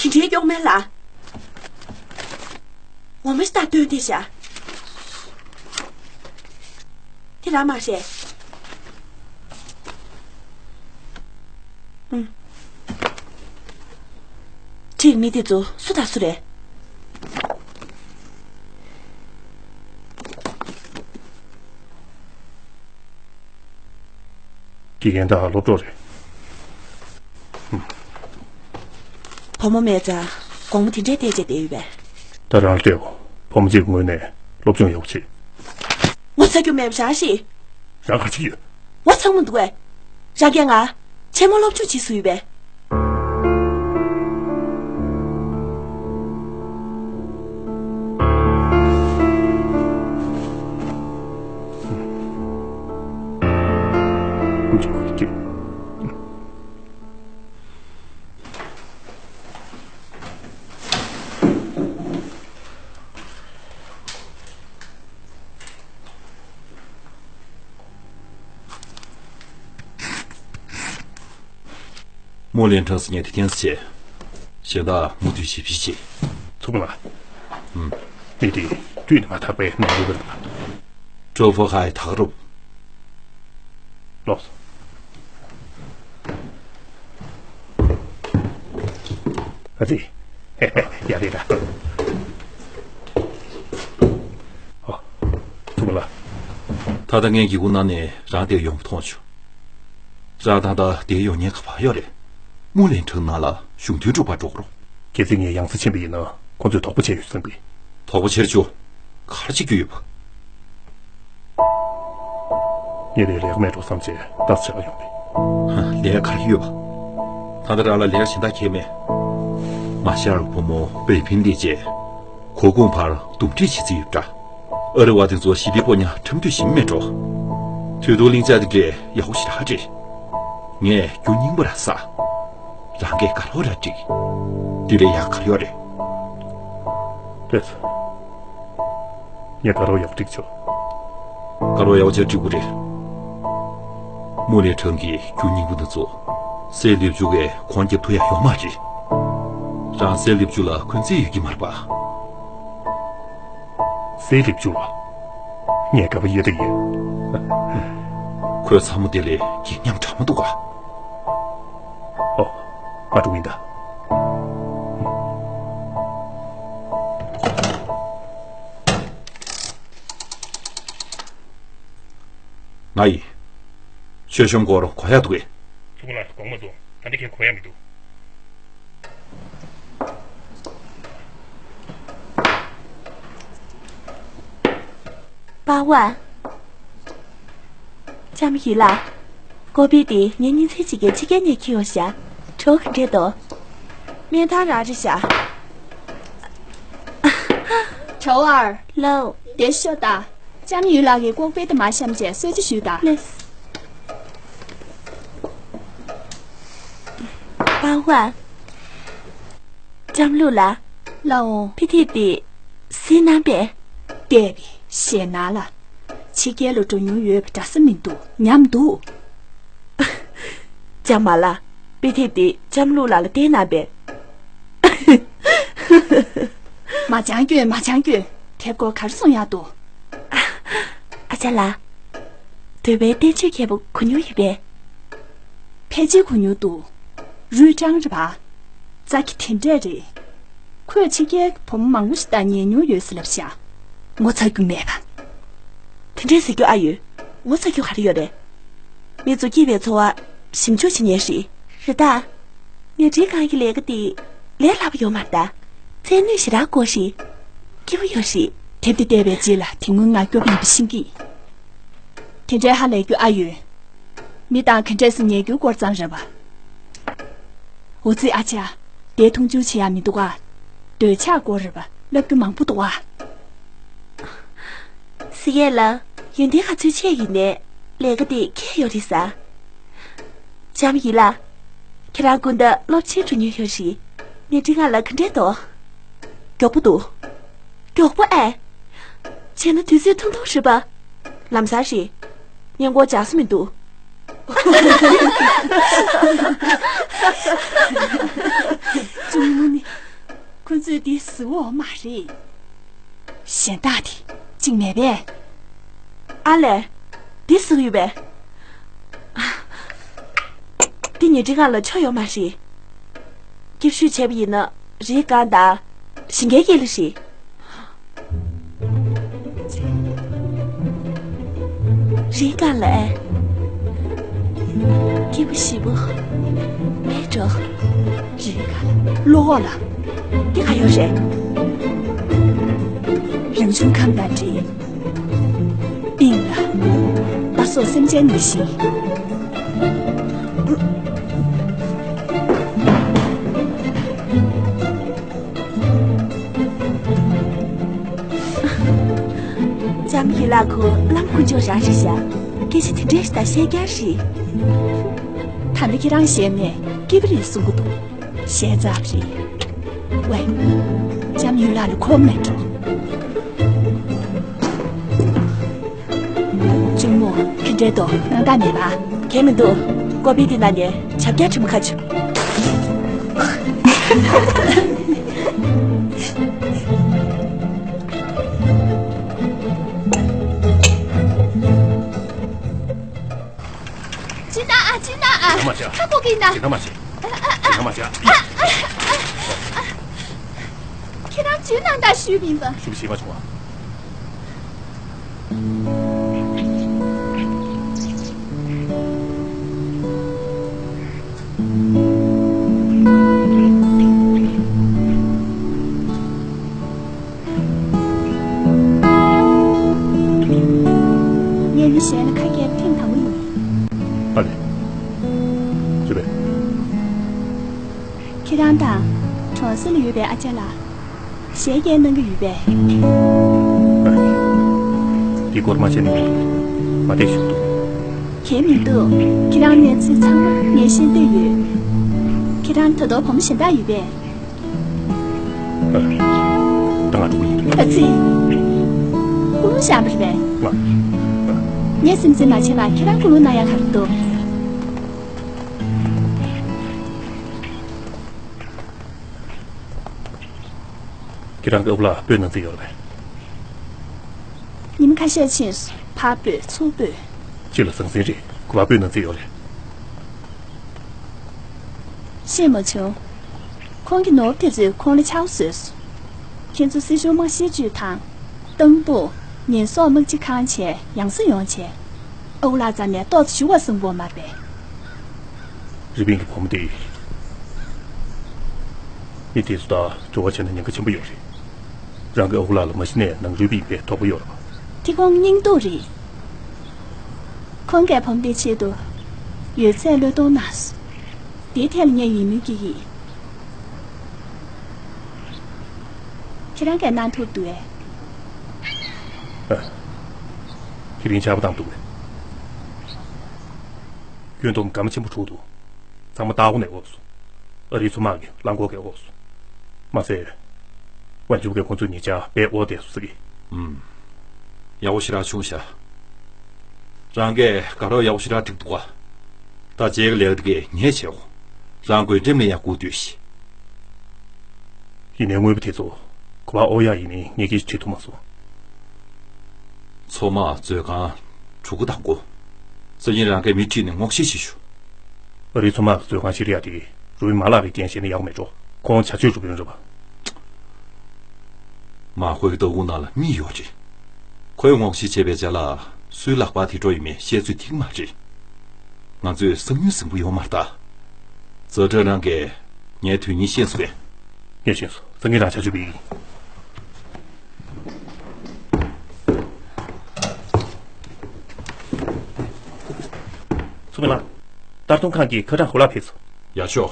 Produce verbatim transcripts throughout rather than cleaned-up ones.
དེ་འདྲའི་མགྱོགས་མེད་ལ། འོ་མ་ཞིག་ད་སྟོན་དེ་བཞག་དེ་རང་མ་རེད། ཨུམ། ཁྲིད་མི་དེ་ཚོ་སུ་དང་སུ་རེད། དགེ་རྒན་དང་སློབ་གྲོགས་རེད། བུ་མོ་མེད་ཙང་དགོང་མོ་དེ་འདྲའི་བལྟས་བྱས་བསྡད་ཡོད་པས། ད་རང་ལྟོས། བུ་མོ་གཅིག་ངོས་ནས་སློབ་སྦྱོང་ཡག་པོ་བྱེད། ངོ་ཚ་རྒྱུ་མེད་པ་རང་ཤི། རང་ག་ཅི་ཡོད། ངོ་ཚ་མོ་འདུག་གས། རང་རྒན་ང་། ཆེན་མོ་སློབ་སྦྱོང་བྱེད་སུ་ཡོད་པས། རྨོ་ལན་ཁྲང་ཟེར་མཁན་དེ་ཁྱེད་རང་རེད། གཞན་དག་མུ་མཐུད་ཞིབ་བཤེར་བྱེད། ཚུགས་ལ། ཨུམ། མི་དེ་དུས་ནས་མ་ཐག་པའི་ནང་ཡོད་པ་རེད་པ། ཀྲོ་ཧྥོ་ཧའི་ཐག་རུབ། ལོགས་སོ། ཨ་ཙི། ཡ་རེད་ད། ཨོ། ཐུགས་ལ། ད་ལྟ་ངས་འགན་ཁུར་གནང་ནས་རང་དེར་ཡོང་བ་མཐོང་བྱུང་། རང་ད་ལྟ་དེར་ཡོང་ཉེན་ཁ་ག་པར་ཡོད་རེད། རྨོ་ལན་ཁྲང་ནང་ལ་གཞུང་དོན་སྒྲུབ་པར་འགྲོ་དགོས་རེད། གལ་སྲིད་ངས་ཡང་སེ་ཕྱིན་པ་ཡིན་ན་ཁོ་ཚོས་དོགས་པ་བྱས་ཡོད་བསམ་གི། དོགས་པ་བྱེད་རྒྱུ་ག་རེ་བྱེད་རྒྱུ་ཡོད་པ། ངས་དེར་ལས་ཀ་མེད་འགྲོ་བསམ་བྱས་ལྟ་ཙམ་བྱེད་ག་ཡོང་པས། ཧ། ལས་ཀ་ག་རེ་ཡོད་པ། ད་ལྟ་རང་ལ་ལས་ཀ་གཞན་དག་གང་ཡང་མེད། མ་ཤར་བུ་མོ་པེ་ཕིན་ལི་བཅས་གོ་གུང་བར་འདུམ་འགྲིག་བྱེད་རྩིས་ཡོད་པ་འདྲ། ཨ་རི་བ་དེ་ཚོ་ཞི་བདེའི་སྐོར་ཉག་ཁྲམ་དུས་ཞིམ་མེད་འགྲོ། དུས་ཐོག་གླིང་ཆ་དེ་འདྲས་ཡག་པོ་ཞེ་དྲག་རེད། ངས་རྒྱུ་རྙིང་པ་ར་ཟ། རང་གིས་དགའ་རོགས་ར་འགྲིག་དེ་ལས་ཡག་ག་རེ་ཡོད་རེད། ལགས་སོ། ངས་དགའ་རོགས་ཡག་པོ་སྒྲིག་ཆོག་དགའ་རོགས་ཡག་པོ་བྱས་སྒྲིག་དགོས་རེད། རྨོ་ལན་ཁྲང་གིས་རྒྱུ་རྙིང་པ་འདི་ཚོ་སའི་ལེབ་ཅུ་གས་གོང་རྒྱབ་ཐུབ་ཡག་ཡོད་མ་རེད། རང་སའི་ལེབ་ཅུ་ལ་འཁོན་འཛིན་ཡོད་ཀྱི་མ་རེད་པ། སའི་ལེབ་ཅུ་ལ། ངས་དགའ་པོ་ཡོད་དེ་ཡིན། ཁོས་ཚ་མོ་དེ་ལས་སྒེག་ཉམས་དྲག་མོ་འདུག་ག་ཨོ། ང་འགྲོ་གི་ཡིན་ད། ང་ཡིན། ཆོས་གཞུང་སྐོར་གོ་ཡག་འདུག་གས། ཚུགས་ལ་དགོངས་མ་རྫོགས། ད་འདི་གས་གོ་ཡག་མི་འདུག་པ་ཝ། ལྕམ་ཡུས་ལགས། ཀོ་པི་དེ་ངའི་ཉིན་མཚན་གཅིག་གི་ཕྱི་རྒྱལ་ནས་འཁྱེར་ཡོང་ཤག་གྲོད་ཁོག་འདྲེ་དོ། སྨན་ཐང་རང་རེད་ཤག་ཁྲའོ་ཨར། ལའོ། དེ་ཤོག་ད། ལྕམ་ཡུས་ལགས་ཀྱི་ཀོ་པི་དེ་མར་བཤམས་བྱས་གསོལ་ཇ་ཞུས་ད། ལགས། པ་ཝ། ལྕམ་ལུག་ལགས། ལའོ། པི་ཐི་དེ་སུའི་ནང་པས། བལྟས་པས་ཞེད་སྣང་ལ། ཕྱི་རྒྱལ་ལ་འགྲོ་མྱོང་ཡོད་པ་འདྲ་ས་མི་འདུག་ཉམས་འདུག་ལྕམ་མ་ལགས། པི་ཐི་དེ་ལྕམ་ལུག་ལགས་ལ་བསྟན་གནང་པས། མ་འཆང་སྐྱོན། མ་འཆང་སྐྱོན། དེབ་སྐོར་ག་རེ་གསུང་ཡག་འདུག་ཨ་ཅག་ལགས། འདོད་པའི་བསྟན་བཅོས་མཁན་པོ་གོ་མྱོང་ཡོད་པས། ཕལ་ཆེར་གོ་མྱོང་འདུག་རུའུ་ཀྲང་རེད་པ། རྩ་ཁྱི་དེ་འདྲས་རེད། ཁོས་ཕྱི་རྒྱལ་གྱི་བུ་མོ་མང་པོ་ཞིག་དང་ཉལ་མྱོང་ཡོད་ཟེར་ལབ་ཤག་ངོ་ཚ་རྒྱུ་མེད་པ། དེ་འདྲས་ཟེར་རྒྱུ་ཨ་ཡོད། ངོ་ཚ་རྒྱུ་ག་རེ་ཡོད་རེད། མི་ཚོ་སྐྱིད་པའི་འཚོ་བ་ཞིབ་འཇུག་བྱེད་མཁན་ཞིག་རེད་ད། ཉལ་ཁྲིའི་སྒང་གི་ལས་ཀ་དེ་ལས་སླ་པོ་ཡོད་མ་རེད་ད། ཚེ་སྣོད་ཞེ་དྲག་དགོས་ཤིག་སྐྱིད་པོ་ཡོད་ཤིག་དེབ་དེ་བལྟས་པའི་རྗེས་ལ་དེ་སྔོན་ང་སྐྱོ་པོ་ཡིན་པ་ཤེས་ཀྱི། དེ་འདྲའི་ཧ་ལས་རྒྱུ་ཨ་ཡོད། མི་དང་ག་འདྲས་སེ་ཉལ་རྒྱུའི་སྐོར་ཙམ་རེད་པ། འོ་ཙི་ཨ་ཅག་དེ་མཐོང་ཆུང་བྱེད་ཡག་མི་འདུག་ག་འདོད་ཆགས་སྐོར་རེད་པ། ལབ་རྒྱུ་མང་པོ་འདུག་ག་སི་ཡེ་ལ། ཡོན་ཏན་ག་ཚོད་ཆེ་ཡིན་ནའི་ལས་ཀ་དེ་ཁྱད་ཡོད་རེད་ཟ། ལྕམ་ཡུས་ལགས། ཁྱེད་རང་དགོང་དག་སློབ་ཆེན་འགྲོ་མྱོང་ཡོད་རེད། ཉལ་ཁྲིའི་སྒང་ལ་ག་འདྲས་འདུག་མགྱོགས་པོ་འདུག་མགྱོགས་པོ་ཨེ། བྱས་ན་དུས་ཚོད་ཐུང་ཐུང་རེད་པ། ལམ་སང་རེད། ཉལ་འགོར་འཇགས་ས་མི་འདུག་གཅུང་མོ་ནི་ཁོ་ཚོས་འདི་གཟིགས་འོ་མ་རེད། གཞན་དག་དེ་གཅིག་མེད་པས། ཨ་ལས། འདི་གཟིགས་ཡོད་པས། འདི་ཉལ་ཁྲིའི་སྒང་ལ་ཆོ་ཡོད་མ་རེད། སྐྱིད་ཤོས་བྱས་པ་ཡིན་ན་རིའི་སྒང་དང་། ཞིང་ཁའི་དཀྱིལ་ལ་རེད། རིའི་སྒང་ལ་ཨེ། སྐྱིད་པོ་ཞེ་པོ། མེད་འགྲོ། རིའི་སྒང་ལ། གློག་འོག་ལ། འདི་ག་ཡོད་རེད། རང་བྱུང་ཁམས་དང་འདྲེས། དབྱིངས་ལ། ད་སོགས་སེམས་ཅན་ནུས་ཤིང་། ལྕམ་ཡུལ་ལྷ་ཁོ་བླ་མ་དཀོན་མཆོག་རང་རེད་ཤག་སྐད་ཆ་དེ་འདྲས་ཞིག་ད་བཤད་རྒྱུ་རེད། ད་ནི་ཁྱེད་རང་ཞལ་ནས་སྐྱིད་པ་རེད་གསུང་གི་འདུག་ཞལ་ཚབ་རེད། ཝེ། ལྕམ་ཡུལ་ལྷ་ལ་ཁོམ་མེད་འགྲོ། གཅུང་མོ། ཁྱེད་འདྲའི་དོ་སྣང་དག་མེད་པ། གལ་མི་འདུག་ཀོ་པི་དེ་ན་ནས་བྱབ་རྒྱ་ཁྲི་མོ་ཁ་ཆུ། ཅི་ན་ཨ་ཅི་ན་ཨ། ཁ་ཁོག་གི་ན། ཁྱེད་རང་ཅུས་ནང་ད་ཞུས་མིན་པ། ཞུ་ཞེས་མ་བྱུང་བ། ངས་ནི་གཞན་ལ་ཁ་སྐད་ཐེངས་དང་པོ་ཡིན། ཨ་ལེ། ཅི་རེད། ཁྱེད་རང་དང་གྲོང་གསེབ་ལ་ཡོད་པའི་ཨ་ཅག་ལ་ཞལ་རྒྱག་གནང་གི་ཡོད་པས། འདི་སྐོར་མ་བཤད་ན་མི་འདུག་མ་བལྟས་ཞུ་འདུག་གལ་མི་འདུག་ཁྱེད་རང་གནས་ཚུལ་ཚང་མ་ངས་ཤེས་འདོད་ཡོད། ཁྱེད་རང་ད་དུང་བུ་མོ་གཞན་དག་ཡོད་པས། ད་ང་འགྲོ་གི་ཡིན། ཨ་ཙི། ཀུན་སློང་བཞག་པ་རེད་པས། ང་། ངས་སེམས་ཁྲལ་མ་བྱེད་པར་ཁྱེད་རང་ཀུན་སློང་གནང་ཡག་ག་རེ་འདུག་ཁྱེད་རང་གི་ཨ་ཁུ་ལགས་སྤོས་གནང་རྩིས་ཡོད་རེད་པས། ཉི་མ་ཁ་ཤས་ཕྱིན་སོང་། ཕར་སྤོས་ཚུར་སྤོས། ཁྱེད་ལ་ཟང་ཟིང་རེད། ཁོ་པ་སྤོས་གནང་རྩིས་ཡོད་རེད། ཤེས་མ་བྱུང་། ཁོང་གི་ནོར་བུ་དེ་ཚོས་ཁོང་ལ་ཆག་བཟོས་སོང་། ཁྱེད་ཚོ་སྲིད་གཞུང་དམག་ཤེད་བཅུད་དང་། ཏམ་བུ། ཉེན་སྲོག་དམག་སྤྱི་ཁང་བྱས་ཡང་སེ་ཡོང་བྱས། ཨ་ཁུ་ལགས་རྩ་ནས་ལྟོགས་ཞུ་བ་གསུང་བོ་མ་པས། རི་པིན་གྱི་བུ་མོ་དེ། མི་དེ་ཚོ་དང་འབྲེལ་བ་བྱས་ན་ཉེན་ཁ་ཆེན་པོ་ཡོད་རེད། རང་གི་ཨ་ཁུ་ལགས་ལ་མ་གཞི་ནས་ནང་རུལ་པ་ཡིན་པའི་དོགས་པ་ཡོད་རེད་པ། དེ་ཁོང་སྙིང་སྡུག་རེད། ཁོང་གིས་བུ་མོ་དེའི་ཆེད་དུ་ཡོད་ཚད་བློས་གཏོང་གནང་སོང་། དེའི་ཐད་ལ་ངས་ཡིད་སྨོན་སྐྱེ་གི་ཡིན། ཁྱེད་རང་གིས་གནང་ཐུབ་འདུག་གས། ཨ། དེ་རིང་ཆར་པ་བཏང་འདུག་གས། སྐྱོན་འདོམས་གམ་ཆེན་པོ་འཁྲུགས་འདུག་ཚང་མ་ལྟག་འོག་ནས་ཨོབ་སོང་། ཨ་རིའི་མཚོ་དམག་གི་རླངས་འཁོར་གྱིས་ཨོབ་སོང་། མ་ཟད། དབང་ཕྱུག་གིས་ཁོང་ཚོའི་ཉེ་ཆར་དཔེ་ཨོ་བསྡད་སོང་ཟེར་གི། ཨུམ། ཡག་པོ་ཞེ་དྲག་བྱུང་ཤག་རང་གིས་དགའ་རོགས་ཡག་པོ་ཞེ་དྲག་སྒྲིག་འདུག་ག་ད་རྗེས་ཀྱི་ལས་ཀ་དེ་གས་ངས་བྱེད་འོ། རང་བགོ་འགྲེམས་ལ་ཡང་སྒུག་སྡོད་ཤིག་ཡིན་ནའི་དངོས་པོ་དེ་ཚོ་ག་པར་ཨོ་ཡག་ཡིན་མིན་ངས་སྐད་ཆ་དྲིས་ཐུབ་མ་སོང་། མཚོ་དམག་མཛོད་ཁང་། གྲུ་གུ་དང་པོ། སང་ཉིན་རང་གིས་མི་ཁྲིད་ནས་སྔོག་བཤེར་ཞིག་ཞུ། ཨ་རིའི་མཚོ་དམག་གི་མཛོད་ཁང་ཕྱེ་རིགས་ཡག་དེ་རུས་མ་ལག་གི་རྐྱེན་བྱས་ནས་ཡག་མེད་འགྲོ། ཁོང་བྱ་སྤྱོད་གྲུབ་ཡོང་རེད་པ། དམག་དཔོན་གྱི་ལྟ་སྐུལ་ནང་ལ་མི་ཡོད་རེད། ཁོས་སྔོག་བཤེར་བྱས་པའི་རྗེས་ལ་སུའི་ལག་པར་དེ་འགྲོ་ཡོད་མེད་བཤད་ཚོད་ཐིག་མ་རེད། ང་ཚོས་གསང་མྱུལ་ཟིན་པོ་ཡོད་མ་རེད་ད། ཛ་ཁྲ་རང་གིས་ངའི་དོན་སྙིང་ཤེས་སོང་པས། ངས་ཤེས་སོང་། སང་ཉིན་རང་ཆ་ཆུ་བི། ཚུགས་མི་ལ། ལྟར་སྲུང་ཁང་གི་ཁ་གྲངས་གོ་ལ་ཕེབས་སོང་། ཡག་ཤོག་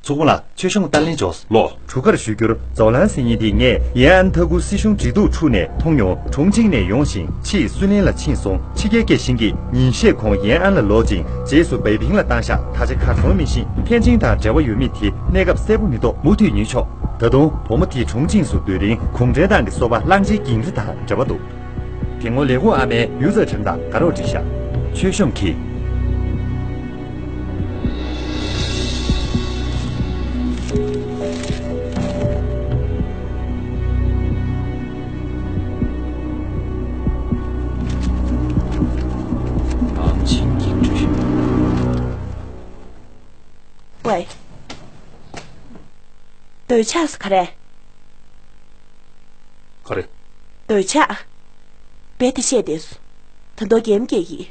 ཚུགས་མི་ལ་ཆོས་སྐྱོང་ལྟར་ལེན་འཇོག་ལོ། གྲུ་ཁར་ཞུ་རྒྱུར་ཛའོ་ལན་ཟེར་མཁན་དེས་ངས་ཡན་ཨན་མཐའ་ཁུལ་སྲིད་གཞུང་འབྲེལ་གཏུག་འཁྲུག་ནས་མཐོང་མྱོང་། ཁྲུང་ཆིང་ནས་ཡོང་ཞིང་ཕྱིས་སུའུ་ལེན་ལ་ཕྱིན་སོང་། ཕྱི་རྒྱལ་སྐད་ཤེས་མཁན། ཉིན་ཤས་གོང་ཡན་ཨན་ལ་ལོག་ཅིང་རྗེས་སུ་པེ་ཕིང་ལ་བཏང་ཤག་ད་ཆ་གར་སོང་མི་ཤེས། ཐེན་ཅིང་དང་འབྲེལ་བ་ཡོད་མེད་དེ་གནས་སྐབས་གསལ་པོ་མི་འདུག་མུ་མཐུད་ཉོན་ཆོག་ད་དུང་བུ་མོ་དེས་ཁྲུང་ཆིང་སུ་སྡོད་རིང་གུང་ཁྲན་ཏང་གི་སོ་པ་གླང་ཆེན་གིང་རི་དང་འབྲེལ་བ་འདུག་དེ་སྔོན་ལས་ཁུངས་ཨ་མས་ཡུས་ཙེ་ཁྲེན་དང་དགའ་རོགས་བསྒྲིགས་ཤག་མཆོད་གཤོམ་གྱིས། ཨམ་ཆི་གིས་བྲིས། ཝེ། འདོད་ཆགས་སུ་ག་རེ། ག་རེ། འདོད་ཆགས། རྦད་དེ་བཤད་བསྡད་སོང་། ད་དུང་གད་མོ་བགད་ཀྱི།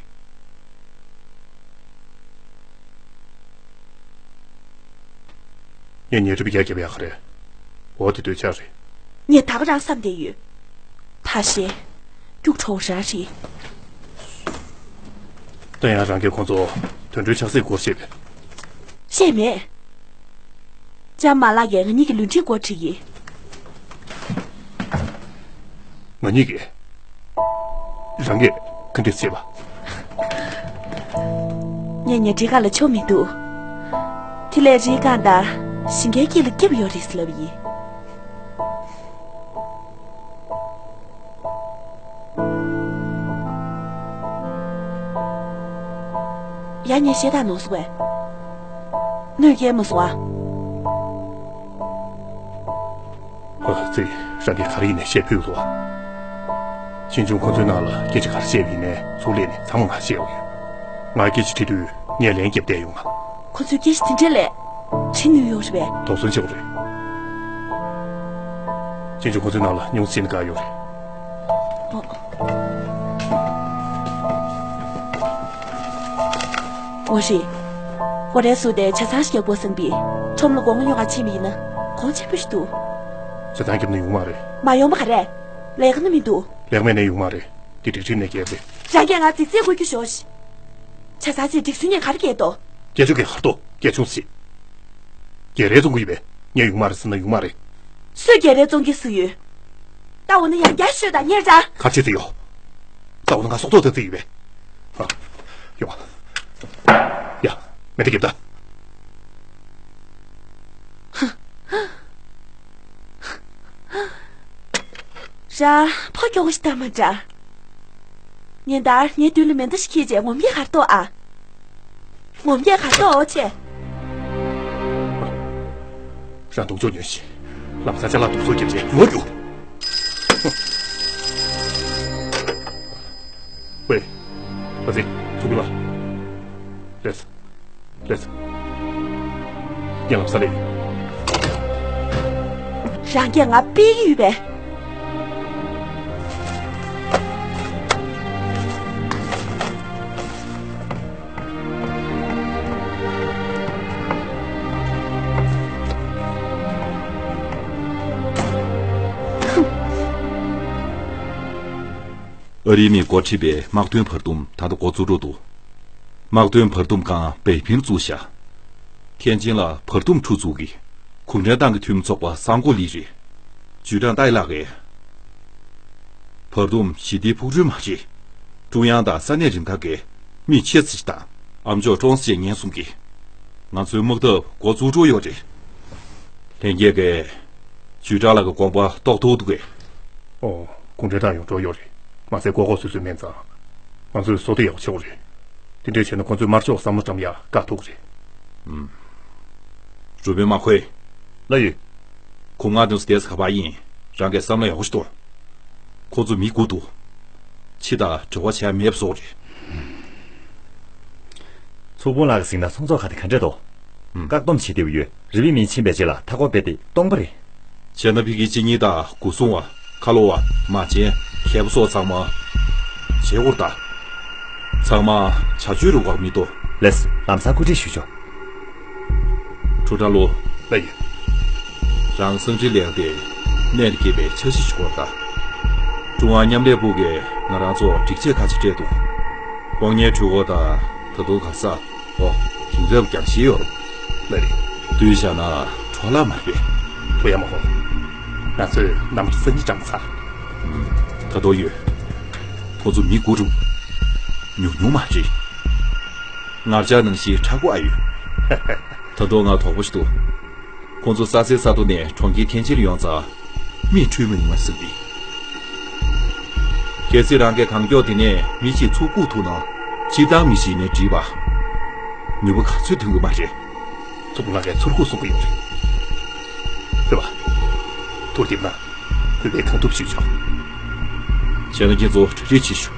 ངས་ཉལ་ཁྲི་བརྒྱ་བརྒྱབ་ཡག་ག་རེ། འོ་དེ་འདོད་ཆགས་རེད། ངས་ད་ག་རང་བསམ་བསྡད་ཡོད། ཐ་ཤལ། སྐྱུག་བྲོ་བོ་རང་རེད། ད་ཡང་རང་གིས་ཁོང་ཚོ་དུད་འགྲོའི་ཆགས་སྲེད་སྐོར་བཤད་པས། བཤད་མེད། ལྕམ་མ་ལགས་ཀྱིས་ང་གཉིས་ཀྱི་ལུས་འབྲེལ་སྐོར་དྲིས་ཡིན། ང་གཉིས་ཀྱིས། རང་གིས་ག་འདྲས་བྱས་པ། ངས་ངའི་རིགས་ཁ་ལ་ཆོ་མི་འདུག་དེ་ལས་རིགས་ཁ་དང་ཞིང་ཁའི་དཀྱིལ་ལ་སྐྱིབས་ཡོད་རེད་ཟེར་ལབ་ཡིན། ཡ། ངས་ཤེས་ཐག་ནོར་སོང་བས། གནོད་སྐྱེལ་མ་སོང་ཨ། ཨོ་ཙི། རང་གིས་ག་རེ་ཡིན་ནའི་བཤད་ཕོད་འདུག་གཅེན་གཅུང་ཁོ་ཚོའི་ནང་ལ་སྐད་ཆ་ག་རེ་བཤད་པ་ཡིན་ནའི་ཚུར་སླེབས་ནས་ཚང་མ་ང་བཤད་དགོས་ཡོད། ང་སྐད་ཆ་དྲིས་དུས་ངས་ལན་བརྒྱབ་བསྡད་ཡོང་ང་། ཁོ་ཚོས་སྐད་ཆ་དེ་འདྲ་ལས་དྲིས་ནུས་ཡོད་རེད་པས། དོགས་ཟོན་བྱེད་དགོས་རེད། གཅེན་གཅུང་ཁོ་ཚོའི་ནང་ལ་ཉུང་ཟིན་ག་ཡོད་རེད། ཨོ། འོ་རེད། ཨོ་རེད། སུ་དེ་ཆ་ཚང་ཞིག་རྒྱག་དགོས་བསམ་པས། ཁྲོམ་ལ་སྒོ་ང་ཉོ་ག་ཕྱིན་པ་ཡིན་ན་གོང་ཆེན་པོ་ཞིག་འདུག་ཆ་ཚང་རྒྱབ་ན་ཡོང་མ་རེད། མ་ཡོང་པ་ག་རེ། ལས་ཀ་ན་མི་འདུག་ལས་ཀ་མེད་ན་ཡོང་མ་རེད། དེ་སྒྲིག་ཁྲིམས་ནས་འགལ་རེད། རང་གིས་ང་རྫིག་རྫིག་གོ་རྒྱུ་ཞོག་ཤི། ཆ་ཚང་ཚེ་སྒྲིག་སྲོལ་ནས་ག་རེ་འགལ་འདུག་སྐད་ཆ་གི་ཧར་ཏོ་སྐད་ཆུང་སྲིད། རྒྱལ་རས་བཙོང་གི་ཡོད་པས། ངས་ཡོང་མ་རེད་ཟེར་ན་ཡོང་མ་རེད། སུས་རྒྱལ་རས་བཙོང་གི་སུ་ཡོད། ད་འོ་ན་ཡང་བསྐྱར་ཤོད་དང་ཉེར་བྱ། ག་རེ་བྱེད་ཀྱི་ཡོད། ད་འོ་ན་ང་སྲོག་ཐོག་ཐེབས་ཀྱི་ཡོད་པས། ཨ། ཡོང་། ཡ། མེ་མདའ་རྒྱབ་ད། ར། ཕ་མགྱོགས་པོ་ཞིག་བཏང་མ་འདྲ། ཉིན་ལྟར་ངའི་མདུན་ལ་མེ་མདའ་ཞིག་འཁྱེར་བྱས་ངོམ་རྒྱག་གར་གཏོགས་ཨ། ངོམ་རྒྱག་གར་གཏོགས་ཨོ་ཆེ། རང་གདོང་ཅོག་ཉོན་ཞིག་ལམ་སང་ཅ་ལག་དུག་སོགས་བརྒྱབ་བྱས་ཉོ་རྒྱུ། ཝེ། ཨ་ཙི། ཚུགས་པ། རེད། རེད། ངས་ལམ་སང་སླེབས་ཡོང་། རང་གིས་ང་ཕུད་ཀྱི་ཡོད་པས། ཨ་རིའི་མིས་འགོ་ཁྲིད་པའི་དམག་དོན་བར་འདུམ་ད་ལྟ་འགོ་བཙུགས་འགྲོ་འདུག་དམག་དོན་བར་འདུམ་ཁང་པེ་ཕིང་བཙུགས་བཞག་མཁན་ཆེན་ལ་བར་འདུམ་ཁྲུ་བཙུགས་ཀྱིས་གུང་ཁྲན་ཏང་གི་འཐུས་མི་ཚོགས་པ་གསར་འགོ་སླེབས་རེད། ཇུས་ཀྲང་ཏའི་ལགས་ཀྱིས། བར་འདུམ་ཞི་བདེའི་ཕུགས་འདུན་མ་རེད། ཀྲུང་དབྱང་དང་ས་གནས་རིམ་ཁག་གི་མི་ཆེ་ཙམ་ཞིག་དང་ཨ་མཆོག་ཀྲོང་ཙེ་ངན་སོང་གིས་ང་ཚོའི་དམག་འཐབ་འགོ་བཙུགས་འགྲོ་ཡོད་རེད། ལྷན་རྒྱས་ཀྱིས་ཇུས་ཀྲང་ལགས་ཀྱི་དགོངས་པ་རྟོགས་ཐུབ་འདུག་གས། ཨོ། གུང་ཁྲན་ཏང་ཡོངས་འགྲོ་ཡོད་རེད། མ་ཟད་ལྐོག་ལྐོག་སུད་སུད་མིན་ཙང་། ང་ཚོས་བཟོ་བདེ་ཡག་པོ་བྱེད་དགོས་རེད། དེ་འདྲས་བྱས་ན་ཁོ་ཚོས་དམར་ཕྱོགས་བསམ་བློ་བཀྲམ་ཡག་བཀག་ཐུབ་ཀྱི་རེད། ཨུམ། རུ་དཔོན་མ་ཁོས། ལགས་ཡོད། གུང་ང་དོན་སུ་དེས་ག་པ་ཡིན། རང་གིས་བསམ་བློ་ཡག་པོ་ཞིག་གཏོང་། ཁོ་ཚོ་མི་དགུ་འདུག་ཕྱི་དང་འབྲེལ་བ་བྱས་མེད་པ་བཟོ་རེད། ཚོགས་དཔོན་ལགས་ཀྱིས་གཟིགས་ན་ཚོང་ཚོགས་ཁག་དེ་ག་འདྲས་འདུག་ཨུམ། བཀག་སྡོམ་བྱེད་བདེ་བོ་ཡོད། རི་བོའི་མི་ཕྱིན་པའི་རྗེས་ལ་མཐའ་འཁོར་སྤེལ་ཏེ་སྟོང་པ་རེད། བྱས་ན་ཕ་གི་གཅིན་སྙི་དང་སྒོ་སྲུང་བ། ཁ་ལོ་བ། མ་བྱན། རྒྱལ་པོ་སོགས་ཚང་མ། བྱེད་སྒོར་ད། ཚང་མ་བྱ་སྤྱོད་རུ་བཀག་མི་ཏོ། ལེས། ལམ་སང་གོ་སྒྲིག་ཞུ་ཆོག་ཁྲུ་ཁྲ་ལོ། ལགས་ཡོད། རང་སང་ཁྲིར་ལེགས་ཏེ། གནད་དུ་འཁེལ་བའི་འཆར་གཞི་ཞིག་སྐོར་ད། ཀྲུང་དབྱང་མཉམ་ལས་པུའུ་གིས་ང་རང་ཚོ་སྒྲིག་ཆས་ཁ་ཤས་སྤྲད་འདུག་དབང་ངེ་གྲོས་འགོ་ད། ད་དུང་ག་ས། ཨོ། དེང་རབས་རྒྱང་ཤེལ་ཡོད་རེད། ལགས་རེད། བསྡུས་བཞག་ན་འཕྲོ་བརླག་མ་རེད། ཐུ་ཡ་མ་ཧོ། ང་ཚོས་གནམ་གྲུ་ས་གཉིས་དྲངས་ཚར། ད་དུང་ཡོད། ཁོ་ཚོ་མི་དགུ་རུ། ཉུང་ཉུང་མ་རེད། ངར་ལྕགས་ནང་བཞིན་མཁྲེགས་པོ་ཨ་ཡོད། ད་དུང་ང་དོགས་པ་ཞིག་འདུག་ཁོ་ཚོ་ས་སའི་ས་ཐོག་ནས་གྲོང་ཁྱེར་ཐེན་ཅིན་ལ་ཡོང་ཙང་། མིས་ཁྲོས་མ་ཡོང་བ་བསམ་གི། གལ་སྲིད་རང་གིས་གང་མགྱོགས་དེ་ནས་མི་གཅིག་ཚུར་བཀུག་ཐུབ་ན། སྤྱིར་བཏང་མི་ཞིག་ནས་བྲིས་པ། ནུས་པ་ག་ཚོད་ཐོན་གི་མ་རེད། ཚོགས་ལ་ངས་ཚུར་ཁུག་གསུང་གི་ཡོད་རེད། ཕེབས་པ། ཐུགས་བདེ་ན། བོད་པའི་གང་ཐུབ་ཞུས་ཆོག་བྱས་ན་ཁྱེད་ཚོ་གྲ་སྒྲིག་བྱེད་ཤོག་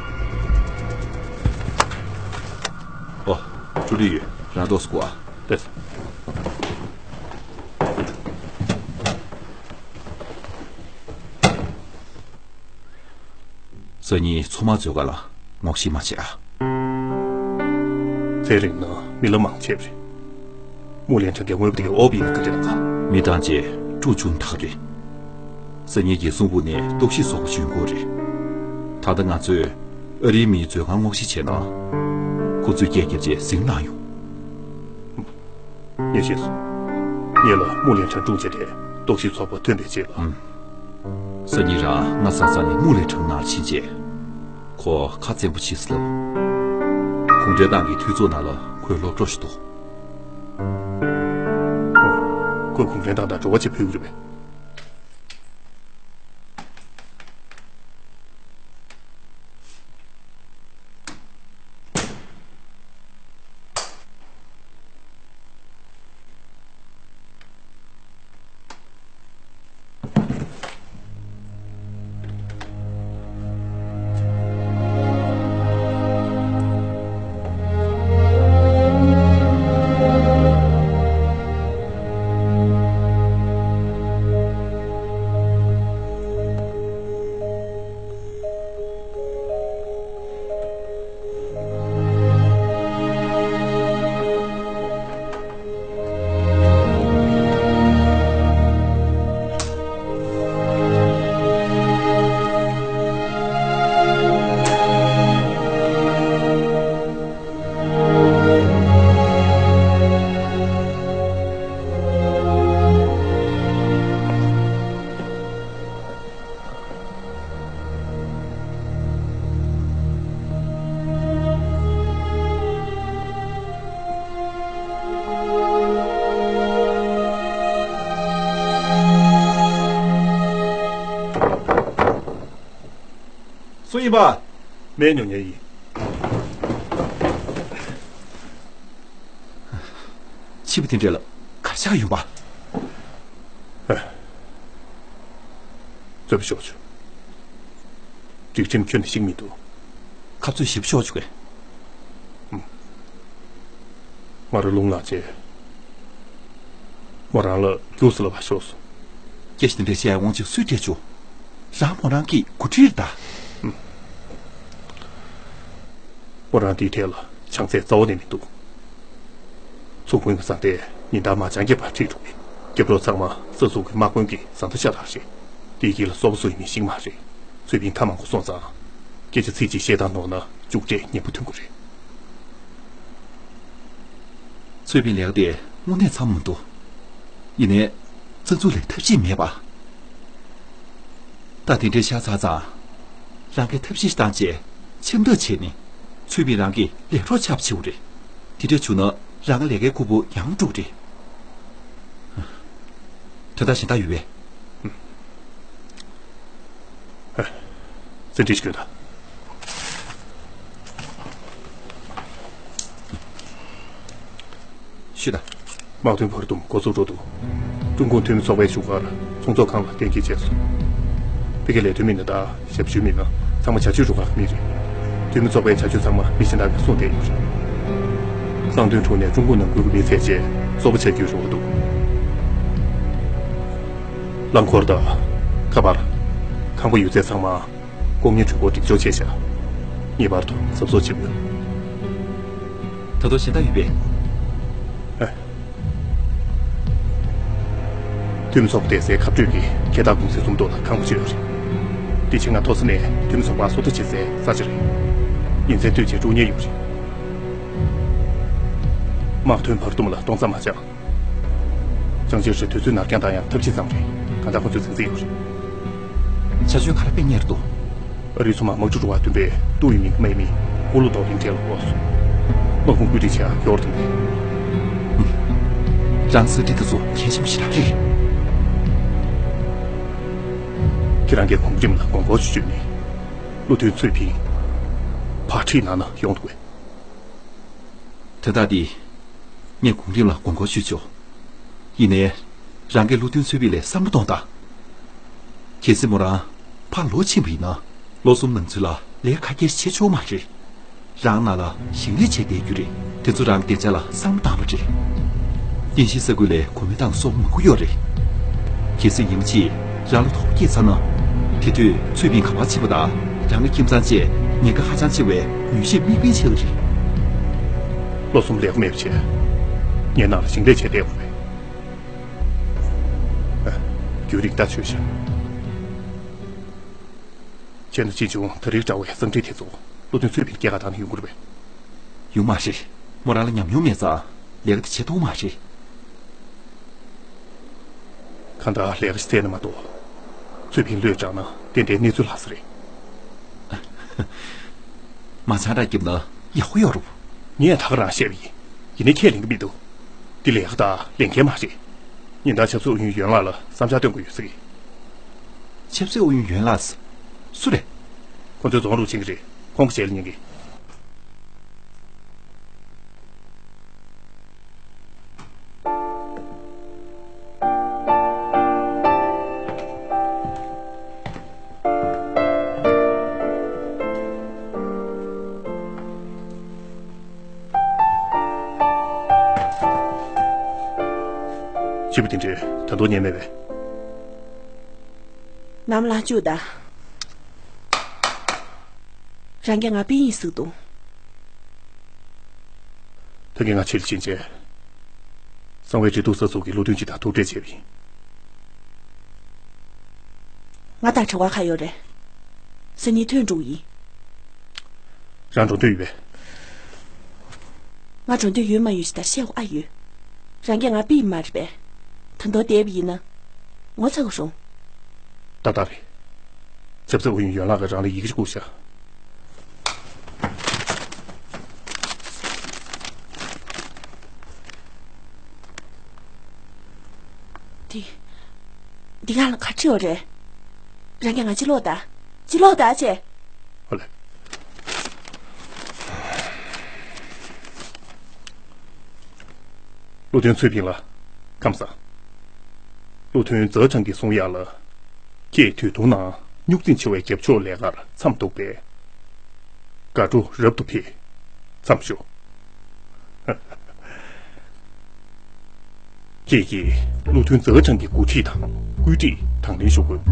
ཨོ། ཀྲུའུ་ལི་ཡོད། རང་ཏོག་སྐུ་ཨ། ལགས། སང་ཉིན་ཚོགས་མང་ཚོའི་སྒང་ལ་ངོ་ཤེས་མ་བྱེད་ཨ། ཚེ་རིང་ན་མི་ལ་མང་ཆེ་བ་རེད། དམུ་ལན་ཁྲང་གི་དངོས་པོ་དེ་གའི་ཨོ་པི་ནི་ག་འདྲ་ལ་ག་མི་ཐང་ཅེ་ཀྲུ་ཆུང་ཐག་རེད། སང་ཉིན་གྱི་གསུང་འབུམ་ནས་རྟོག་ཞིབ་ཚོགས་པ་ཞུ་དགོས་རེད། ད་ལྟ་ང་ཚོས་ཨ་རིའི་མིའི་མཛོད་ཁང་ངོ་ཤེས་བྱས་ན། ཁོ་ཚོས་རྐྱེན་རྒྱབ་ཅེས་ཟིང་ལངས་ཡོང་། ངས་ཤེས་སོང་། ངེད་ལ་དམུ་ལན་ཁྲང་དཀྲུག་བྱས་ཏེ་རྟོག་ཞིབ་ཚོགས་པ་ཐོན་པའི་རྗེས་ལ། ཨང་། སང་ཉིན་རང་ང་སང་སང་ནས་དམུ་ལན་ཁྲང་ནང་ཕྱིན་རྗེས། ཁོ་ཁ་བཙན་པོ་བྱེད་སྲིད་ལ། གུང་ཁྲན་ཏང་གི་འཐུས་ཚོགས་ནང་ལ་ཁོའི་སློབ་གྲོགས་ཤིག་འདུག་ཁོས་གུང་ཁྲན་ཏང་དང་འབྲེལ་བ་བྱེད་ཕོད་ཀྱི་རེད་པས། སུ་ཡིན་པ། སྨན་ཉོ་མཁན་ཡིན། ཕྱི་པོ་དེ་འདྲ་ལ་གར་ཆགས་ཡོང་པ། རྩོད་པ་ཤོར་བྱུང་། སྒྲིག་ཁྲིམས་ཁྱོན་ནས་བཤིག་མི་འདུག་ཁ་རྩོད་ཞིབ་ཤོག་བྱུང་གས། ང་རང་རླུང་ལངས་རྗེས། མོ་རང་ལ་རྒྱུགས་སུ་ལབ་པ་ཤོར་སོང་། སྐད་ཆ་དེ་འདྲ་བཤད་ཡ་དབང་ཆ་སུས་སྤྲད་བྱུང་། རང་མོ་རང་གི་འགོ་ཁྲིད་རེད་ད། མོ་རང་དེའི་གྲས་ལ་བྱང་ཚད་རྩ་བ་ནས་མི་འདུག་ཚོགས་དཔོན་གྱི་བཟའ་ཟླས་ཉིན་ལྟར་མ་བྱང་རྒྱབ་པར་ཁྲིད་འགྲོ་གི། རྒྱབ་ལོགས་ཚང་མ་ས་ཚུགས་ཀྱི་དམག་དཔོན་གྱི་བཟའ་ཟླ་ཤ་སྟག་རེད། དེའི་དཀྱིལ་ལ་སོ་པ་སུ་ཡིན་མིན་ཤེས་ཀྱི་མ་རེད། ཚུལ་ཕིན་ཁ་མང་པོ་སོང་ཙང་། སྐད་ཆ་ཚིག་གཅིག་བཤད་སྟངས་ནོར་ན་མཇུག་འབྲས་ངན་པ་ཐོན་གྱི་རེད། ཚུལ་ཕིན་ལས་ཀ་དེ་དངོས་གནས་འཚམ་མི་འདུག་ཡིན་ནའི། རྩ་འཛུགས་ལས་ཐབས་ཤེས་མེད་པ། ད་དེ་འདྲའི་ཤ་ཚ་ཙང་། རང་གིས་ཐབས་ཤེས་བཏང་བྱས་ཁྱབ་བསྒྲགས་བྱས་ནས་ཚུལ་ཕིན་རང་གི་ལས་གྲོགས་ཆགས་པ་བྱེད་དགོས་རེད། དེ་འདྲ་བྱུང་ན་རང་གི་ལས་ཀའི་ཁུར་པོ་ཡང་འགྲོ་གི་རེད། དོན་དག་གཞན་དག་ཡོད་པས། བཙན་ཁྲིད་ཞིག་དགོས་ད། ཤོད་དང་། དམག་དོན་བར་འདུམ་འགོ་ཚུགས་འགྲོ་འདུག་ཀྲུང་གུང་འཐུས་མི་ཚོགས་པའི་བཞུགས་སྒར་ཚོང་ཚོགས་ཁང་ལ་གཏན་འཁེལ་བྱས་སོང་། ཕ་གིའི་ལས་དོན་མི་སྣ་དང་ཞབས་ཞུའི་མི་སྣ་ཚང་མ་བྱ་སྤྱོད་རུ་ཁག་གི་མི་རེད། འཐུས་མི་ཚོགས་པའི་བྱ་སྤྱོད་ཚང་མ་མི་གཞན་དག་གིས་སྲུང་བསྡད་ཡོད་རེད། གཙང་དོན་དྲུང་ནས་ཀྲུང་གུང་ནང་ཁུལ་གྱི་མི་ཚད་བཅས་གསོ་པ་བྱ་རྒྱུའི་རེ་བ་འདུག་རླངས་འཁོར་དང་། ཁ་པར། ཁང་པ་ཡོད་ཚད་ཚང་མ། ལྐོག་རྔན་སྤྲོད་སྐོར་སྒྲིག་སྦྱོར་བྱས་ཤག་ངེས་པར་དུ་གཟབ་གཟབ་བྱེད་དགོས། ད་དུང་གཞན་དག་ཡོད་པས། ཨ། འཐུས་མི་ཚོགས་པ་བསྡད་སའི་ཁ་སྤྲོད་ཀྱི་ཁེ་ཐག་གུང་སེང་ཟུམ་ཐོག་ལ་ཁང་པ་ཅིག་ཡོད་རེད། འདི་ཕྱི་ང་མཐོ་ས་ནས་འཐུས་མི་ཚོགས་པ་བཟོ་ལྟ་བྱེད་སའི་ས་ཆ་རེད། ཉིན་མཚན་སྡོད་བྱས་དཀྲུག་ཉེན་ཡོད་རེད། དམག་དོན་བར་འདུམ་ལ་གཏོང་ས་མ་ཆག་ཅང་ཅེ་ཧྲི་དུས་ཚོད་ནར་འགྱངས་བཏང་ཡང་ཐབས་ཇི་ཙམ་རེད། གང་ལྟར་ཁོ་ཚོས་ཟིང་ཟིང་ཡོད་རེད། བྱ་སྤྱོད་ག་རེ་སྤེལ་མཁན་རེད་འདུག་ཨ་རིའི་མཚོ་དམག་དམག་འཁྲུག་རུ་ཁག་བདུན་པའི་ཏུའུ་ཡིན་མིང་སྨྲས་མི་ཀུ་ལུ་ཏོ་ལིང་གྲས་ལ་འོས་སོང་། དམག་དཔུང་བཀོད་སྒྲིག་བྱེད་ཡག་ཡོར་དང་ལས། རང་སྲིད་ཁྲི་ཐག་ཚོ་གལ་ཆེན་པོ་ཞེ་དྲག་རེད། ཁྱེད་རང་གིས་གོང་རིམ་ལ་དགོངས་སྐོར་ཞིག་བརྗོད་ནས། བློ་མཐུན་ཚུལ་ཕིན་ཕར་ཁྲིད་གནང་ན་ཡོང་འདུག་པས། དོན་དག་འདི་ངས་གོང་རིམ་ལ་དགོངས་སྐོར་ཞུས་ཆོག། ཡིན་ནའི། རང་གིས་བློ་མཐུན་ཚུལ་ཕིན་ལ་བསམ་བློ་གཏོང་དང་། གལ་སྲིད་མོ་རང་ཕར་ལོག་ཕྱིན་པ་ཡིན་ན། ལོ་གསུམ་ནང་ཚུད་ལ་ལས་ཁ་སྐྱེལ་བྱེད་ཆོག་མ་རེད། རང་ནང་ལ་ཞིང་ལས་བྱས་བསྡད་རྒྱུ་རེད། དེ་ཚོ་རང་བདེ་འཇགས་ལ་བསམ་བློ་བཏང་བ་རེད། རྟེན་གཞིའི་ས་ཁུལ་ལ་གོ་མེ་དང་སོག་མང་པོ་ཡོད་རེད། གལ་སྲིད་ཉིན་མ་གཅིག་རང་ལ་དོགས་པ་སྐྱེས་ཚར་ན། དེ་དུས་ཚུལ་ཕིན་ག་པར་ཕྱིན་པ་དང་རང་གི་ཁྱིམ་ཚང་བཅས་ཉེན་ཁ་ཧ་ཅང་ཆེ་བའི་མྱུལ་ཞིབ་དམིགས་འབེན་བྱེད་ཀྱི་རེད། ལོ་གསུམ་ལས་ཀ་མེད་པ་བྱས། ངའི་ནང་ལ་ཞིང་ལས་བྱས་བསྡད་དགོས་པས། ཨ། རྒྱུན་རིང་ཐག་ཆོད་ཤག། བྱས་ན་ཅི་བྱུང་ད་རེས་འདྲ་བའི་གསང་འཕྲིན་དེ་ཚོ་བློ་མཐུན་ཚུལ་ཕིན་སྐྱེལ་ག་བཏང་ན་ཡོང་གི་རེད་པས། ཡོང་མ་རེད། མོ་རང་ལ་ཉམས་མྱོང་མེད་ཙང་ལས་ཀ་དེ་བྱེད་ཐུབ་མ་རེད། གང་ལྟར་ལས་ཀ་ཞིག་བཙལ་ན་མ་གཏོགས། ཚུལ་ཕིན་བློས་དྲངས་ན་ཏན་ཏན་གནས་ཚུལ་ལྷག་ས་རེད། མ་ཆང་རག་བརྒྱབ་ན་ཡག་པོ་ཡོད་རུང་། ངས་ད་ག་རང་བཤད་པ་ཡིན། ཡིན་ནའི་ཁས་ལེན་གྱི་མི་འདུག། འདི་ལས་ཀ་དང་ལས་འགན་མ་རེད། ཉིན་ལྟར་ཆབ་སྲིད་ཨུ་ཡོན་ཡོན་ལགས་ལ་བསམ་འཆར་བཏོན་དགོས་ཡོད་ཟེར་གི། ཆབ་སྲིད་ཨུ་ཡོན་ཡོན་ལགས། སུ་རེད། ཁོང་ཚོའི་རྫོང་རུ་ཕྱིན་གྱི་རེད། ཁོང་གི་ཞལ་ལ་ཉན་གྱི། སྐྱིད་པོ་དེ་འདྲས་ད་དུང་ཉན་མེད་པས། ནམ་ལངས་བཅུག་ད། རང་གིས་ང་པི་ཡིན་ཟིག་དང་། ད་གིན་ང་ཕྱིར་ཕྱིན་རྗེས། གསང་བའི་འབྲེལ་གཏུག་ས་ཚུགས་ཀྱི་བློ་མཐུན་གཅིག་དང་ཐུག་འཕྲད་བྱས་པ་ཡིན། ང་དང་བྲེལ་བ་ག་ཡོད་རེད། སང་ཉིན་ཐོན་འགྲོ་གི་ཡིན། རང་འགྲོ་འདོད་ཡོད་པས། ང་འགྲོ་འདོད་ཡོད་མ་ཡོད་ཅི་ད་བཤད་དགོས་ཨ་ཡོད། རང་གིས་ང་པི་ཡིན་མ་རེད་པས། ད་དུང་བསྡད་པ་ཡིན་ན། ངོ་ཚ་དགོས་རུང་། ཏག་ཏག་རེད། ཆབ་སྲིད་ཨུ་ཡོན་ཡོན་ལགས་ཀྱིས་རང་ལ་ཡི་གེ་ཞིག་བསྐུར་ཤག། འདི། འདི་ག་ལ་ག་བྲིས་ཡོད་རེད། རང་གིས་ང་ཕྱིར་ལོག་ད། ཕྱིར་ལོག་ད་ཅེས། ཨོ་ལེ། བློ་མཐུན་ཚུལ་ཕིན་ལགས། ཁམས་བཟང་། བློ་མཐུན་ཛའོ་ཁྲང་གིས་གསུང་ཡག་ལ། ཁྱེད་དུས་ཐུང་ནང་རྙོག་འཛིང་ཆེ་བའི་རྒྱབ་ཕྱོགས་ལས་ཀར་མཚམས་གཏོགས་པས། དགའ་སྤྲོ་རབ་ཏུ་འཕེལ། མཚམས་ཞོག། ཁྱེད་ཀྱིས་བློ་མཐུན་ཛའོ་ཁྲང་གི་འགོ་ཁྲིད་དང་བཀོད་སྒྲིག་དང་ལེན་ཞུ་དགོས།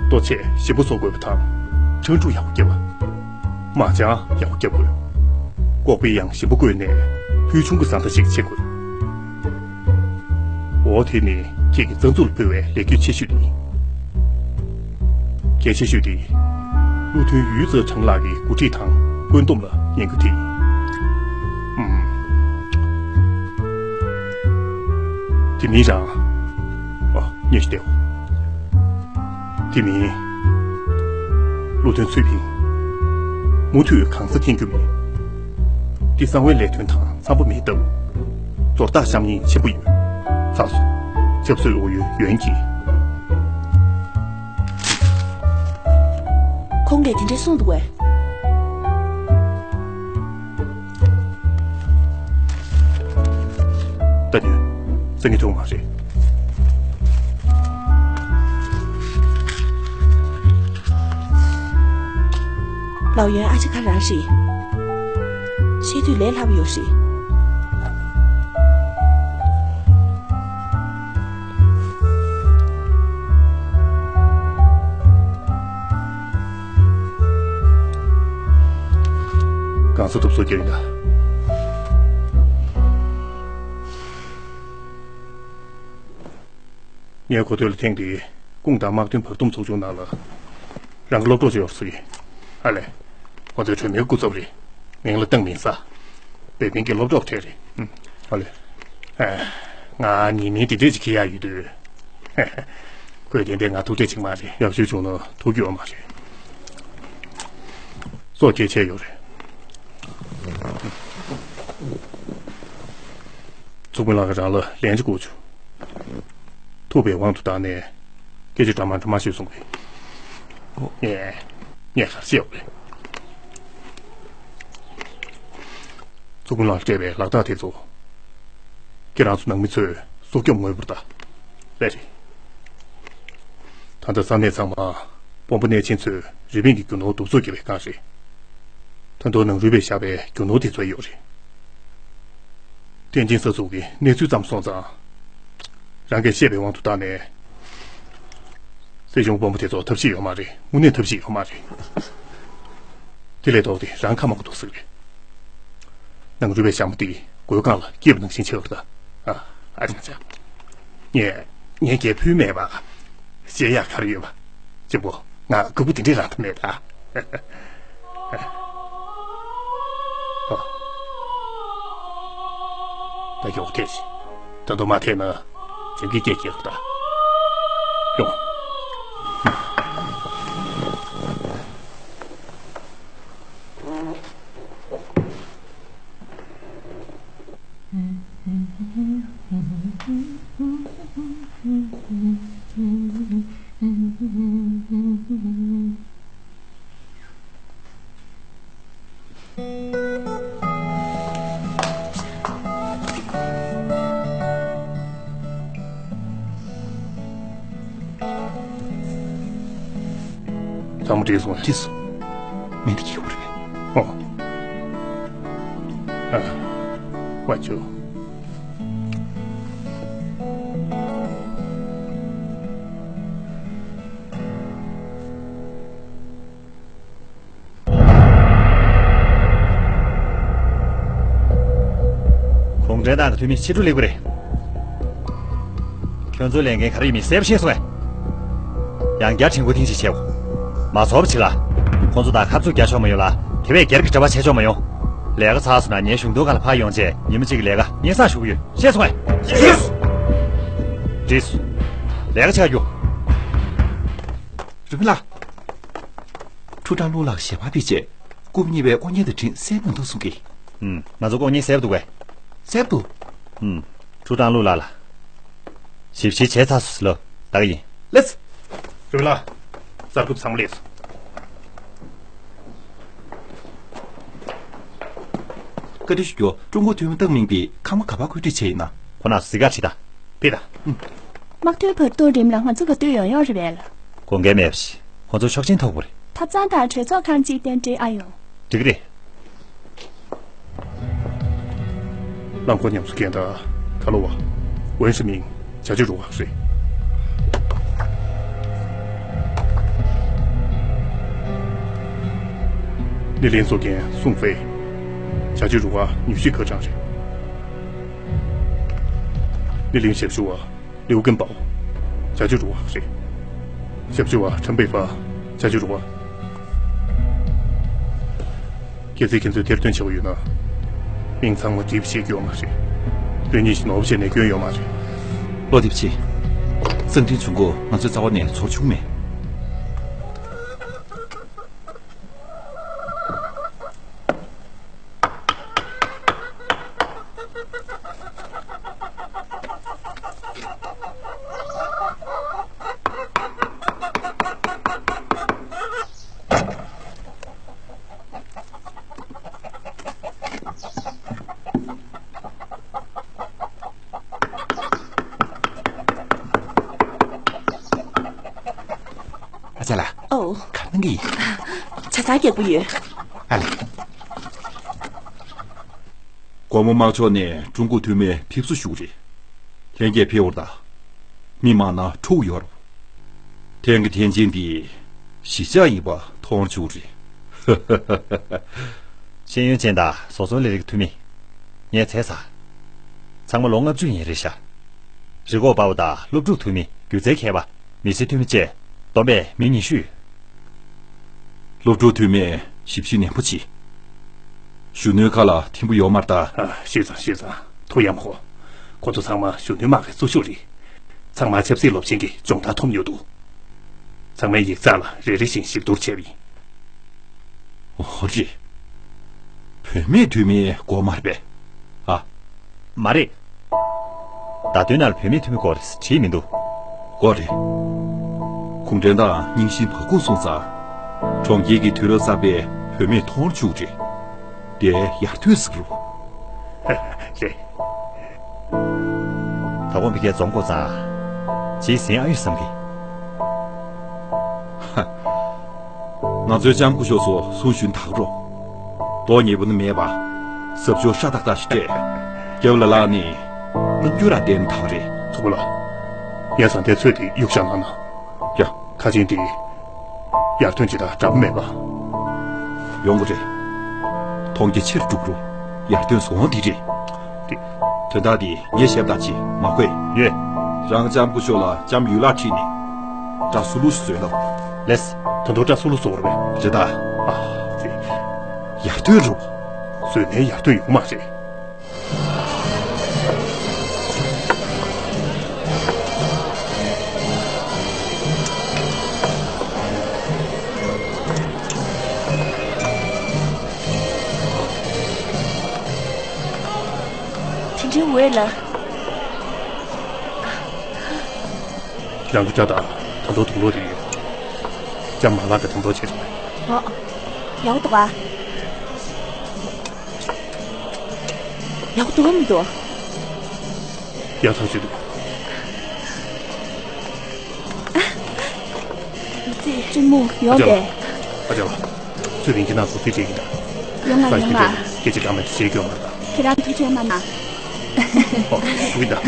ལྟོ་ཆས་ཞིམ་པོ་བཟོ་དགོས་པ་དང་། ཁྲག་འཁྲུག་ཡག་པོ་བརྒྱབ་པ། མ་ཅང་ཡག་པོ་བརྒྱབ་དགོས། ཀོག་པའི་ཡང་ཞིམ་པོ་བསྐོལ་ནས་ཕུལ་ཆུང་གི་བཟའ་ཟླ་ཞིག་བྱེད་དགོས། འོ་དེ་ནི་ཁྱེད་ཀྱི་རྩ་འཛུགས་ལ་ཕུལ་བའི་ལེགས་སྐྱེས་ཆེ་ཤོས་ཡིན། གལ་ཆེ་ཤོས་དེ། བློ་མཐུན་ཡུས་ཙེ་ཁྲང་ལགས་ཀྱི་འགོ་ཁྲིད་དང་བཀོད་འདོམས་ལ་ཉན་རྒྱུ་དེ་ཡིན། ཨུམ། དེ་མིན་རང་། ཨ། ཉེ་ཞིག་བལྟའོ། དེ་མིན། བློ་མཐུན་ཚུལ་ཕིན། མུ་མཐུད་གང་ཟག་འཐེན་རྒྱུ་མིན། འདི་གསང་བའི་ལས་དོན་དང་འཚམ་པོ་མེད་སྟབས། རྫོགས་རྟགས་བཤམས་ཉེན་ཆེན་པོ་ཡོད། ཚར་སོང་། ཆབ་སྲིད་ཨུ་ཡོན་ཡོན་གྱིས། ཁོང་གིས་དེ་འདྲས་གསུངས་འདུག་གས། ད་ཉོན། སང་ཉིན་ཐུག་མ་རེད། ལའོ་ཡོན་ཨ་ཅག་ཁ་རང་རེད། ཤེས་དུས་ལས་སླ་པོ་ཡོད་རེད། གང་ས་ཐུབ་སོ་རྒྱག་ཡིན་ད། ངའི་གོ་ཐོས་ལ་ཐེངས་འདིའི་ཀུང་དང་དམག་དོན་བར་འདུམ་ཚོགས་ཆུང་ནང་ལ་རང་གི་སློབ་གྲོགས་ཅིག་ཡོད་ཟེར་གི། ཨ་ལས། ཁོ་ཚོའི་གྲོས་མོལ་སྐུ་ཚབ་རེད། མིང་ལ་ཏང་མིང་ས། བོད་པའི་གི་སློབ་གྲོགས་གྲས་རེད། ཨ་ལས། ཨ། ང་ཉིན་མིན་འདི་འདྲས་ཅིག་ཁྱེར་ཡག་ཡོད་དུས། ཁོས་དེ་འདྲས་ང་ཐུག་འཕྲད་བྱེད་ཀྱི་མ་རེད། ཡག་ཤོས་བྱུང་ན་ཐུག་རྒྱུ་ཡོད་མ་རེད། སོ་སྐྱེ་ཆད་ཡོད་རེད། ཚུགས་པ་ལགས་ཀྱིས་རང་ལ་ལན་ཅིག་བསྐུར་བྱུང་། ཐུབ་པའི་དབང་དུ་བཏང་ནས་སྐད་ཆ་འདྲ་མ་འདྲ་མ་ཤོད་གསུང་གི། ངས་ངས་ག་རེ་བཤད་ཡོད་རེད། ཚོགས་དཔོན་ལགས་སྤྲད་པའི་ལག་རྟགས་དེ་ཚོ། ཁྱེད་རང་ཚོ་ནང་མི་ཚོས་སྲོག་སྐྱོབ་དངོས་པོར་ལྟ། ལགས་རེད། ད་ལྟ་ས་གནས་ཚང་མ་དཔོན་པོ་གནས་ཆེན་ཚོས་རུས་སྦལ་གྱི་རྒྱུ་ནོར་གདུག་རྩུབ་རྒྱག་པའི་སྒང་རེད། ད་དུང་ནང་རུལ་བས་བཞག་པའི་རྒྱུ་ནོར་དེ་ཚོ་ཡོད་རེད། ཐེན་ཅིན་ས་ཚུགས་ཀྱི་གནས་ཚུལ་ཙམ་སོང་ཙང་། རང་གིས་བཤད་པའི་དབང་དུ་བཏང་ནས། སྲིད་གཞུང་དཔོན་པོ་དེ་ཚོ་ཐབས་ཤེས་ཡོད་མ་རེད། དངོས་གནས་ཐབས་ཤེས་ཡོད་མ་རེད། དེ་ལས་ལྡོག་སྟེ་རང་ཁ་མང་པོ་འདུག་ཟེར་གི་རེད། ནང་རུལ་བའི་ཞྭ་མོ་དེ་གོས་གང་ལ་སྐྱེས་པ་ནང་བཞིན་ཆགས་པ་རེད་ད། ཨ། ཨ་ཅག་ཅག་ངས་ངས་རྒྱལ་ཕུལ་མེད་པ། བཤད་ཡག་ག་རེ་ཡོད་པ། གཅིག་པོ་ང་ལྐུགས་པ་དེ་འདྲའི་རང་ཐག་མེད་ད། ཨོ། ད་མགྱོགས་ཐད་ཤིག་ད་དུང་མ་ཐད་ན་བྱིན་གྱིས་སྐྱེལ་སྐྱེལ་ད། ཡོང་། ཚང་མ་བྲིས་སོང་། བྲིས་སོང་། མི་འདི་སྐྱིད་པོ་རེད་པས། ཨོ། ཨ། ཝ་ཅོ། གུང་ཁྲན་ཏང་གི་འཐུས་མི་ཕྱི་དྲོ་སླེབས་ཀྱི་རེད། ཁྱོད་ཚོའི་ལས་འགན་ག་རེ་ཡིན་མིན་གསལ་པོ་ཤེས་སོང་ངས། ཡང་བསྐྱར་དྲན་སྐུལ་ཐེངས་གཅིག་བྱེད་དགོས། མ་ཚོར་བ་བྱེད་ལ། ཁོང་ཚོ་དང་ཁ་མཆུ་རྒྱག་ཆོག་མ་ཡོང་ལ། དེ་བས་སྒེར་གྱི་འབྲེལ་བ་བྱེད་ཆོག་མ་ཡོང་། ལས་ཀ་ཚར་སོང་ན་ངའི་གཞུང་དོན་ཁང་ལ་ཕར་ཡོང་རྗེས་ཉིན་མ་གཅིག་གི་ལས་ཀ་སྙན་སེང་ཞུ་གི་ཡོད། ཤེས་སོང་ངས། ཤེས་སོང་། འགྲིག་སོང་། ལས་ཀ་བྱ་རྒྱུ། རུས་སྦལ་ལགས། ཁྲུའུ་ཀྲང་ལུའུ་ལགས་ཞལ་པར་ཕུལ་རྗེས། རྐུབ་བརྙེས་པའི་ཨོ་རྙེད་དང་འཕྲིན་གསལ་མི་འདུག་གསུང་གི། ཨུམ། ང་ཚོ་ཨོ་རྙེད་གསལ་པོ་འདུག་གས། གསལ་པོ་འདུག་ཨུམ། ཁྲུའུ་ཀྲང་ལུའུ་ལགས་ལ། ཞིབ་བཤེར་བྱས་ཚར་སོང་ཟེར་ལབ། ད་ག་ཡིན། ལེགས། རུས་སྦལ་ལགས། གསར་འགོད་ཚང་མ་སླེབས་སོང་། བཀའ་འདྲི་ཞུ་རྒྱུ། ཀྲུང་གོ་འཐུས་མི་ཏང་མིང་དེ་ཁང་པ་ག་པར་བཀོད་སྒྲིག་བྱས་ཡིན་ན། ཁོ་ན་གཟིགས་ག་ཁྲིད་དང་། ཕེབས་དང་། དམག་དོན་བར་སྟོང་རིམ་ལ་ང་ཚོ་ག་དུས་ཡོང་ཡོང་རེད་པས་ལ། དགོངས་འགལ་མེད་པ་ཞིག་ཁོ་ཚོ་ཆོག་མཆན་ཐོབ་དགོས་རེད། ཐབ་ཚང་དང་གྲོས་ཚོགས་ཁང་གཅིག་ཏན་ཏན་ཨ་ཡོང་། འགྲིག་གི་རེད། རླངས་འཁོར་ཉམས་གསོ་མཁན་དང་ཁ་ལོ་བ། ཝུན་ཧྲི་མིང་། བྱ་སྤྱོད་རུ་ཁག་རེད། སྣེ་ལེན་བཟོ་མཁན་སུང་ཧྥེ། བྱ་སྤྱོད་རུ་ཁག་ཉུལ་ཞིབ་ཁ་གྲངས་རེད། སྣེ་ལེན་ཞབས་ཞུ་བ། ལིའུ་ཀན་པའོ། བྱ་སྤྱོད་རུ་ཁག་རེད། ཞབས་ཞུ་བ་ཁྲམ་པེ་ཧྥ། བྱ་སྤྱོད་རུ་ཁག་གལ་སྲིད་ཁྱེད་ཚོས་དེར་སྟོན་བྱེད་པ་ཡོད་ན། མིང་ཚང་མ་འགྲིག་པ་ཞིག་ཡོད་མ་རེད། དོན་གཉིས་ཤིག་ནོར་བ་བྱས་ནས་སྐྱོན་ཡོད་མ་རེད། བློ་བདེ་ཆེ། གསང་འཕྲིན་ཆུང་ཀུ་ང་ཚོའི་རྩ་བ་ནས་ཚོར་བྱུང་མེད། ཨ་ཅག་ལགས། ཨོ། ག་གནང་གི་ཡིན། ཇ་ཚ་རྒྱག་གི་ཡོད། ཨ་ལས། སྒོ་མོ་དམག་ཕྱོགས་ནས་ཀྲུང་གོ་འཐུས་མི་ཕེབས་བསུ་ཞུ་གི་རེད། ལྷན་རྒྱས་ཕེབས་འོར་ད། མི་མང་ན་ཕྲུ་གུ་ཡོད་རེད། ཐེངས་ཀྱི་ཐེན་ཅིན་འདི་གཞིས་ཆགས་ཡིན་པ་མཐོང་བཅུག་རེད། ཤེས་ཡོན་ཅན་དང་བཟོ་ཚོང་ལས་རིགས་འཐུས་མི། ངས་ཚད་ས། ཚང་མ་ལོ་ལྔ་བཅུ་ཡན་རེད་ཤག་རི་འགོག་པ་བ་དང་སློབ་ཕྲུག་འཐུས་མི། སྒྱུ་རྩལ་མཁས་པ། མི་སེར་འཐུས་མི་བཅས་བསྡོམས་པས་མི་ཉི་ཤུ་ཡོད། སློབ་ཕྲུག་འཐུས་མས་ཞིབ་བཤེར་ནན་པོ་བྱེད། གཞོན་ནུའི་ཁ་ལ་ཐིམ་པོ་ཡོད་མ་རེད་ད། ཨ། ཤེས་ཙང་ཤེས་ཙང་། ཐུགས་ཡ་མ་ཁོ། ཁོ་ཚོ་ཚང་མ་གཞོན་ནུའི་དམག་གི་གཙོ་ཤུགས་རེད། ཚང་མ་ཆབ་སྲིད་སློབ་ཆེན་གྱི་སྦྱོང་བརྡར་ཐོབ་མྱོང་འདུག་ཚང་མས་ཡིག་ཚགས་ལ་རེ་རེ་བཞིན་ཞིབ་བསྡུར་བྱས་པ་ཡིན། འོ་རེད། བུད་མེད་འཐུས་མི་དགོས་མ་རེད་པས། ཨ། མ་རེད། བརྡ་དོན་ནང་ལ་བུད་མེད་འཐུས་མི་དགོས་རེད་བྲིས་མི་འདུག་དགོས་རེད། གུང་ཁྲན་ཏང་རྙིང་ཞེན་བག་འཁུམས་སོང་ཙང་། གྲོང་ཁྱེར་གྱི་དུས་རབས་གསར་པའི་བུད་མེད་མཐོང་རུ་བཅུག་རེད། དེ་ཡར་ཐོན་ཟེར་རོ། རེད། ད་དགོང་ཕ་གིར་འཛོམས་དགོས་ཙང་། ཅིག་ཟིན་ཨ་ཡོད་བསམ་གི། ང་ཚོའི་ལྕམ་སྐུ་ཞབས་ཚོ་གསུང་ཞུ་ནི་དག་རོ། མདོག་ཉེས་པོ་ནི་མེད་པ། གཟབ་མཆོར་ཤ་སྟག་སྟག་ཞིག་སྤྲས། རྒྱབ་ལ་ལག་ནི། རྣམ་འགྱུར་རང་བསྟན་ནི་དག་རེད། ཚོགས་པ་ལ། ངས་བཟའ་ཟླའི་ཚོད་དེ་གཡུག་བཞག་གནང་ན། ཡ། ཁ་ཆེམས་དེ། ཡར་ཐོན་བྱེད་སྟངས་འདྲ་པོ་མེད་པ། ཡོང་གི་རེད། མཐོང་རྒྱ་ཆེར་འགྲོ་གི་རེད། ཡར་ཐོན་སོང་དེ་རེད། དེ། དོན་དག་དེ་ངས་བཤད་པ་དང་ཅི་མ་གོ། ཡོད། རང་ལྕམ་སྐུ་ཞབས་ལ་ལྕམ་ཡུ་ལགས་ཁྲིད་ནས། བཀྲ་སུ་ལུ་སུ་བཟོས་ལབ། ལེས། ད་དུང་བཀྲ་སུ་ལུ་སུ་བཟོ་བར་བས། རེད་ད། ཨ། དེ། ཡར་ཐོན་རུ། བཟོས་ནས་ཡར་ཐོན་ཡོང་མ་རེད། དེ་འདྲའི་འོད་ལ། རང་གི་སྐྲ་དང་ད་དུང་དུག་ལོག་རེད་ཡོད། ལྕམ་མ་ལགས་ཀྱིས་དམ་དོག་བྱས་སོང་བས། ཨོ། ཡག་པོ་འདུག་ག། ཡག་པོ་འདུག་མི་འདུག་ཡག་ཐག་ཆོད་འདུག་ཙི། གཅུང་མོ་ཡོང་པས། ཨ་ཅག་ལགས། ཚུལ་རིང་གི་ནང་སོ་ཚིག་བྱེད་ཀྱི་འདུག་ཡོང་ང་ཡོང་ང་། སྐད་ཆ་གང་མེད་དུ་བྱེད་སྐྱོ་མ་རེད། ཁྱེད་རང་ཐུགས་ཁྲལ་མ་གནང་། ཨོ། ཞུ་གི་འདུག་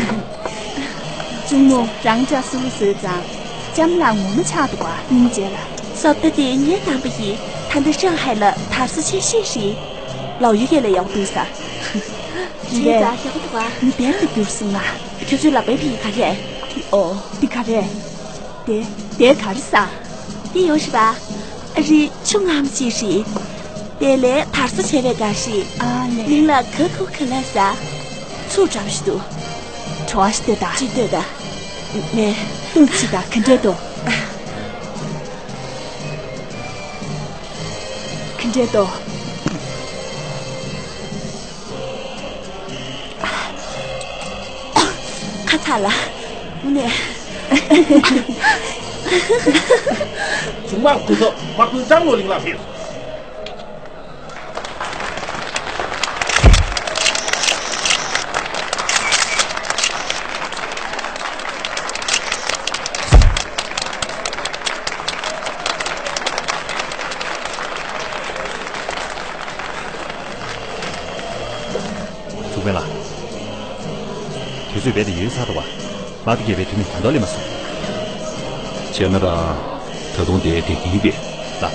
གཅུང་མོ་རང་ཅག་སུ་ལུ་བཟོས་ཙང་། ལྕམ་ལགས་ངོ་མ་ཆགས་འདུག་པ། སྙིང་རྗེ་ལ། སོབ་ད་དེ་ངས་བཏང་པ་ཡིན། ད་ལྟ་ཧྲང་ཧའེ་ལ་དར་སྲོལ་ཆེ་ཤོས་ཤིག་ལའོ་ཡུ་ཡེ་ལ་ཡག་འདུག་ས། རེད་ད། ཡག་འདུག་པ། ངས་དེར་དུ་བསྒྱུར་སོང་ང་། ཁྱོད་ཚོས་ལག་པས་ཕྱིས་ག་རེ། དེ་ཨོ། དེ་ག་རེ། དེ། དེ་ག་རེ་ཟ། དེ་ཡོད་རེད་པ། ཨ་རི་ཆུ་རྔམ་ཅིག་རེད། དེ་ལས་དར་སྲོལ་བྱས་པའི་འགའ་ཞིག་ཨ་ལེ། མིང་ལ་ག་ཁུ་ག་ལ་ཟ། ཚུར་འགྲམ་ཞིག་ཏུ། བྲོ་བ་ཞིག་ལྟོས་དང་། ཅིག་ལྟོས་དང་། ངས། ལྟོས་ཅིག་དང་ག་འདྲས་འདུག་ག་འདྲས་འདུག་ཁ་ཚ་ལ། ནས། གཞུང་དམངས་སྐུ་ཚབ་དམག་དཔོན་ཀྲང་ལོ་ལིང་ལགས་ཕེབས། ཐུགས་ཕན་ལ། དུས་ཚོད་རྦད་དེ་ཡུན་ཚར་འདུག་པ། དམག་སྡེ་བརྒྱད་པའི་འཐུས་མི་ད་དུང་སླེབས་མ་སོང་། བྱས་ན་ར། ད་དུང་དེ་བསྡད་ཀྱིན་པས་ལགས།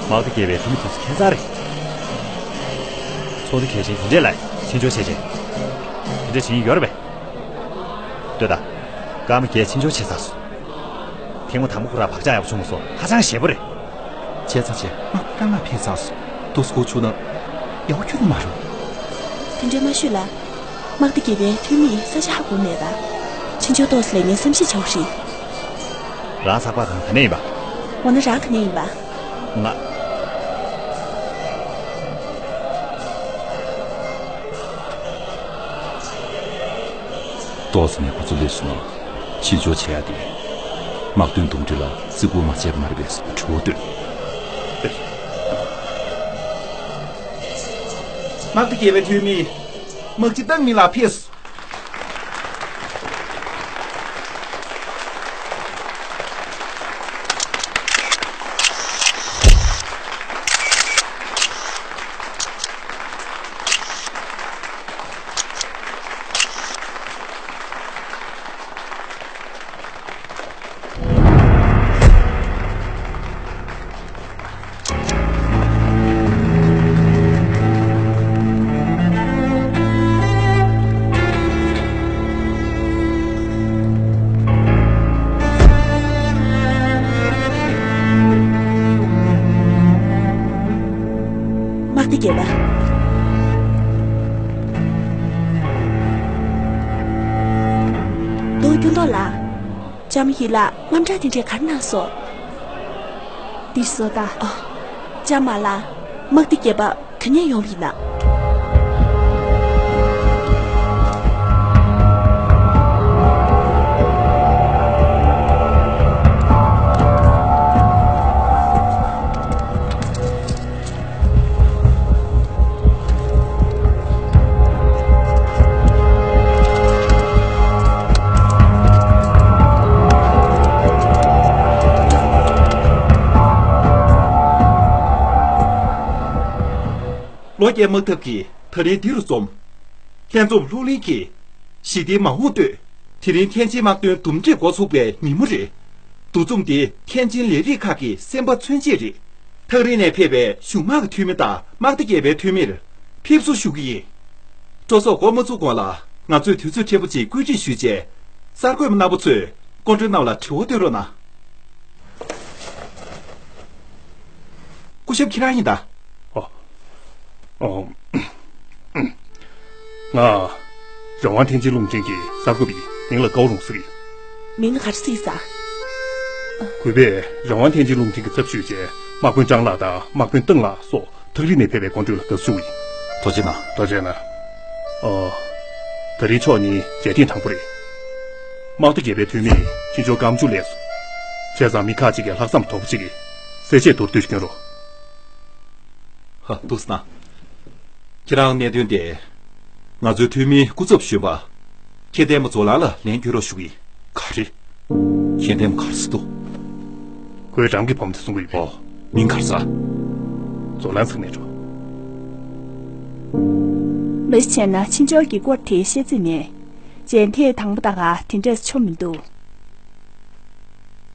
དམག་སྡེ་བརྒྱད་པའི་འཐུས་མི་དེ་ཚོ་ཁྱད་མཚར་རེད། ཚོགས་འདུ་གལ་ཆེན་དེ་འདྲས་ལ་ཕྱིན་ཆོག་བྱས་རྗེས། དེ་འདྲས་བྱེད་ཀྱི་ཡོད་རེད་པས། ལྟོས་དང་། སྐར་མ་བརྒྱད་ཕྱིན་ཆོག་བྱས་ཚར་སོང་། ཐེངས་མ་དང་པོ་ཁོ་རང་བག་ཆགས་ཡག་པོ་བྱུང་མ་སོང་། ཧ་ཅང་ཞེ་པོ་རེད། བྱས་ཚར་བྱས། ང་དཀའ་ངལ་འཕྲད་ཚར་སོང་། ཏོག་ཙམ་སྒུག་བཅུག་ན་ཡག་པོ་ཁྱོན་ནས་མ་རེད། དེ་འདྲས་མ་ཞུས་ལ། དམག་སྡེ་བརྒྱད་པའི་འཐུས་མིས་ས་ཆ་ཧ་གོ་མེད་པ། ཕྱིན་ཆོག་ཏོག་ཙམ་ལས་ངན་བསམ་ཤེས་བྱ་དགོས་རེད། རང་ཚགས་པར་གང་ག་ནས་ཡིན་པ། འོ་ན་རང་ག་ནས་ཡིན་པ། ང་། ཏོག་ཙམ་ནས་ཁོ་ཚོ་སླེབས་སོང་ང་། ཕྱིར་འབྱོར་བྱེད་ཡ་དེ། དམག་དོན་གདོན་འདྲེ་ལ་བརྩི་བཀུར་མ་བྱས་པ་མ་རེད་པས་ཟེར་བའི་དྲི་བ་བཏོན། དམག་སྡེ་བརྒྱད་པའི་འཐུས་མི། དམག་སྤྱི་ཏང་མི་ལགས་ཕེབས། དམག་སྡེ་བརྒྱད་པ། རྡོ་སྐྱོ་མདོག་ལ། ལྕམ་ཡི་ལ་དངངས་སྐྲག་དེ་འདྲས་ག་རེ་གནང་སོང་། འདིར་བཟོ་ལྟ། ཨ། ལྕམ་མ་ལགས། དམག་སྡེ་བརྒྱད་པ་ག་ནས་ཡོང་བ་ཡིན་ནམ། ཨོ་རྒྱན་དམག་འཐབ་ཀྱིས་ད་རིང་འདི་རུ་འཛོམས། ལྷན་འཛོམས་ལྷུག་གླེང་གིས་ཞི་བདེའི་མ་འོངས་བསྟོད། དེ་རིང་ཐེན་ཅིན་དམག་དོན་འདུམ་འགྲིག་འགོ་ཚུགས་པའི་ཉིན་མོ་རེད། འདུ་འཛོམས་འདི་ཐེན་ཅིན་ལས་རིགས་ཁག་གི་སེམས་པ་མཚོན་བྱེད་རེད། ཐག་རིང་ནས་ཕེབས་པའི་གཞུང་དམངས་ཀྱི་འཐུས་མི་དང་དམག་སྡེ་བརྒྱད་པའི་འཐུས་མིར་ཕེབས་བསུ་ཞུ་གི་ཡིན། སྤྲོ་ཚོགས་འགོ་མ་ཚུགས་གོང་ལ་ང་ཚོས་དུས་ཚོད་ཕྲན་བུ་ཅིག་བཀོད་སྒྲིག་ཞུས་རྗེས། གསར་འགོད་པ་རྣམ་པ་ཚོས་སྐུ་མགྲོན་རྣམས་ལ་དྲི་བ་འདོན་རོགས་གནང་། སྐུ་ཞབས་ཁྱེད་རང་ཡིན་ད། ཨོ། ཨོ། ང་། རང་དབང་ཐེན་ཅིན་རླུང་འཕྲིན་གྱི་གསར་འགོད་པ་ཡིན། མིང་ལ་ཀའོ་རུང་ཟེར་གྱི་ཡོད། མིང་ལ་ག་རེ་ཟེར་ཟ། གུས་པས་རང་དབང་ཐེན་ཅིན་རླུང་འཕྲིན་གྱི་ཚབ་ཞུས་རྗེས་དམག་དཔོན་ཀྲང་ལགས་དང་དམག་དཔོན་ཏང་ལགས་སོགས་ཐག་རིང་ནས་ཕེབས་པའི་སྐུ་མགྲོན་ལ་དགའ་བསུ་ཞུ་གི་ཡིན། ཐུགས་རྗེ་གནང་། ཐུགས་རྗེ་གནང་། ཨོ། ད་རིང་ཕྱོགས་གཉིས་མཇལ་ཐེངས་དང་པོ་རེད། དམག་སྡེ་བརྒྱད་པའི་འཐུས་མིས་ཕྱི་ཕྱོགས་སྐམ་ཆུ་སླེབས་སོང་། བྱས་ཙང་མི་ཁག་ཅིག་གིས་ལྷག་བསམ་དོག་པོ་ཅིག་གིས་གསལ་བཤད་མདོར་བསྡུས་ཤིག་སྐྱོན་རོགས། ཧ། ཐུགས་རྗེ་གནང་། ཁྱེད་རང་གནད་དོན་དེ། ང་ཚོའི་འཐུས་མིའི་སྐུ་ཚབ་གཞོན་པ། མཁྱེན་ལྡན་པ་ཛོ་ལན་ལ་ལན་སྐྱོན་རོགས་ཞུ་གི་ཡིན། ག་རེ། མཁྱེན་ལྡན་པ་ག་རེ་ཟེར་འདུག་ཁོས་རང་གི་བུ་མོ་དེ་གསུང་གི་ཡོད་པས། ཨོ། མིང་ག་རེ་ཟ། ཛོ་ལན་ཟེར་མེད་འགྲོ། མ་གཞི་བྱས་ན་ཕྱི་ཕྱོགས་ཀྱི་སྐོར་དེ་ཤེས་རྩིས་མེད། མཇལ་ཐེངས་དང་པོ་ད་ག་དེ་འདྲས་ཆོ་མི་འདུག་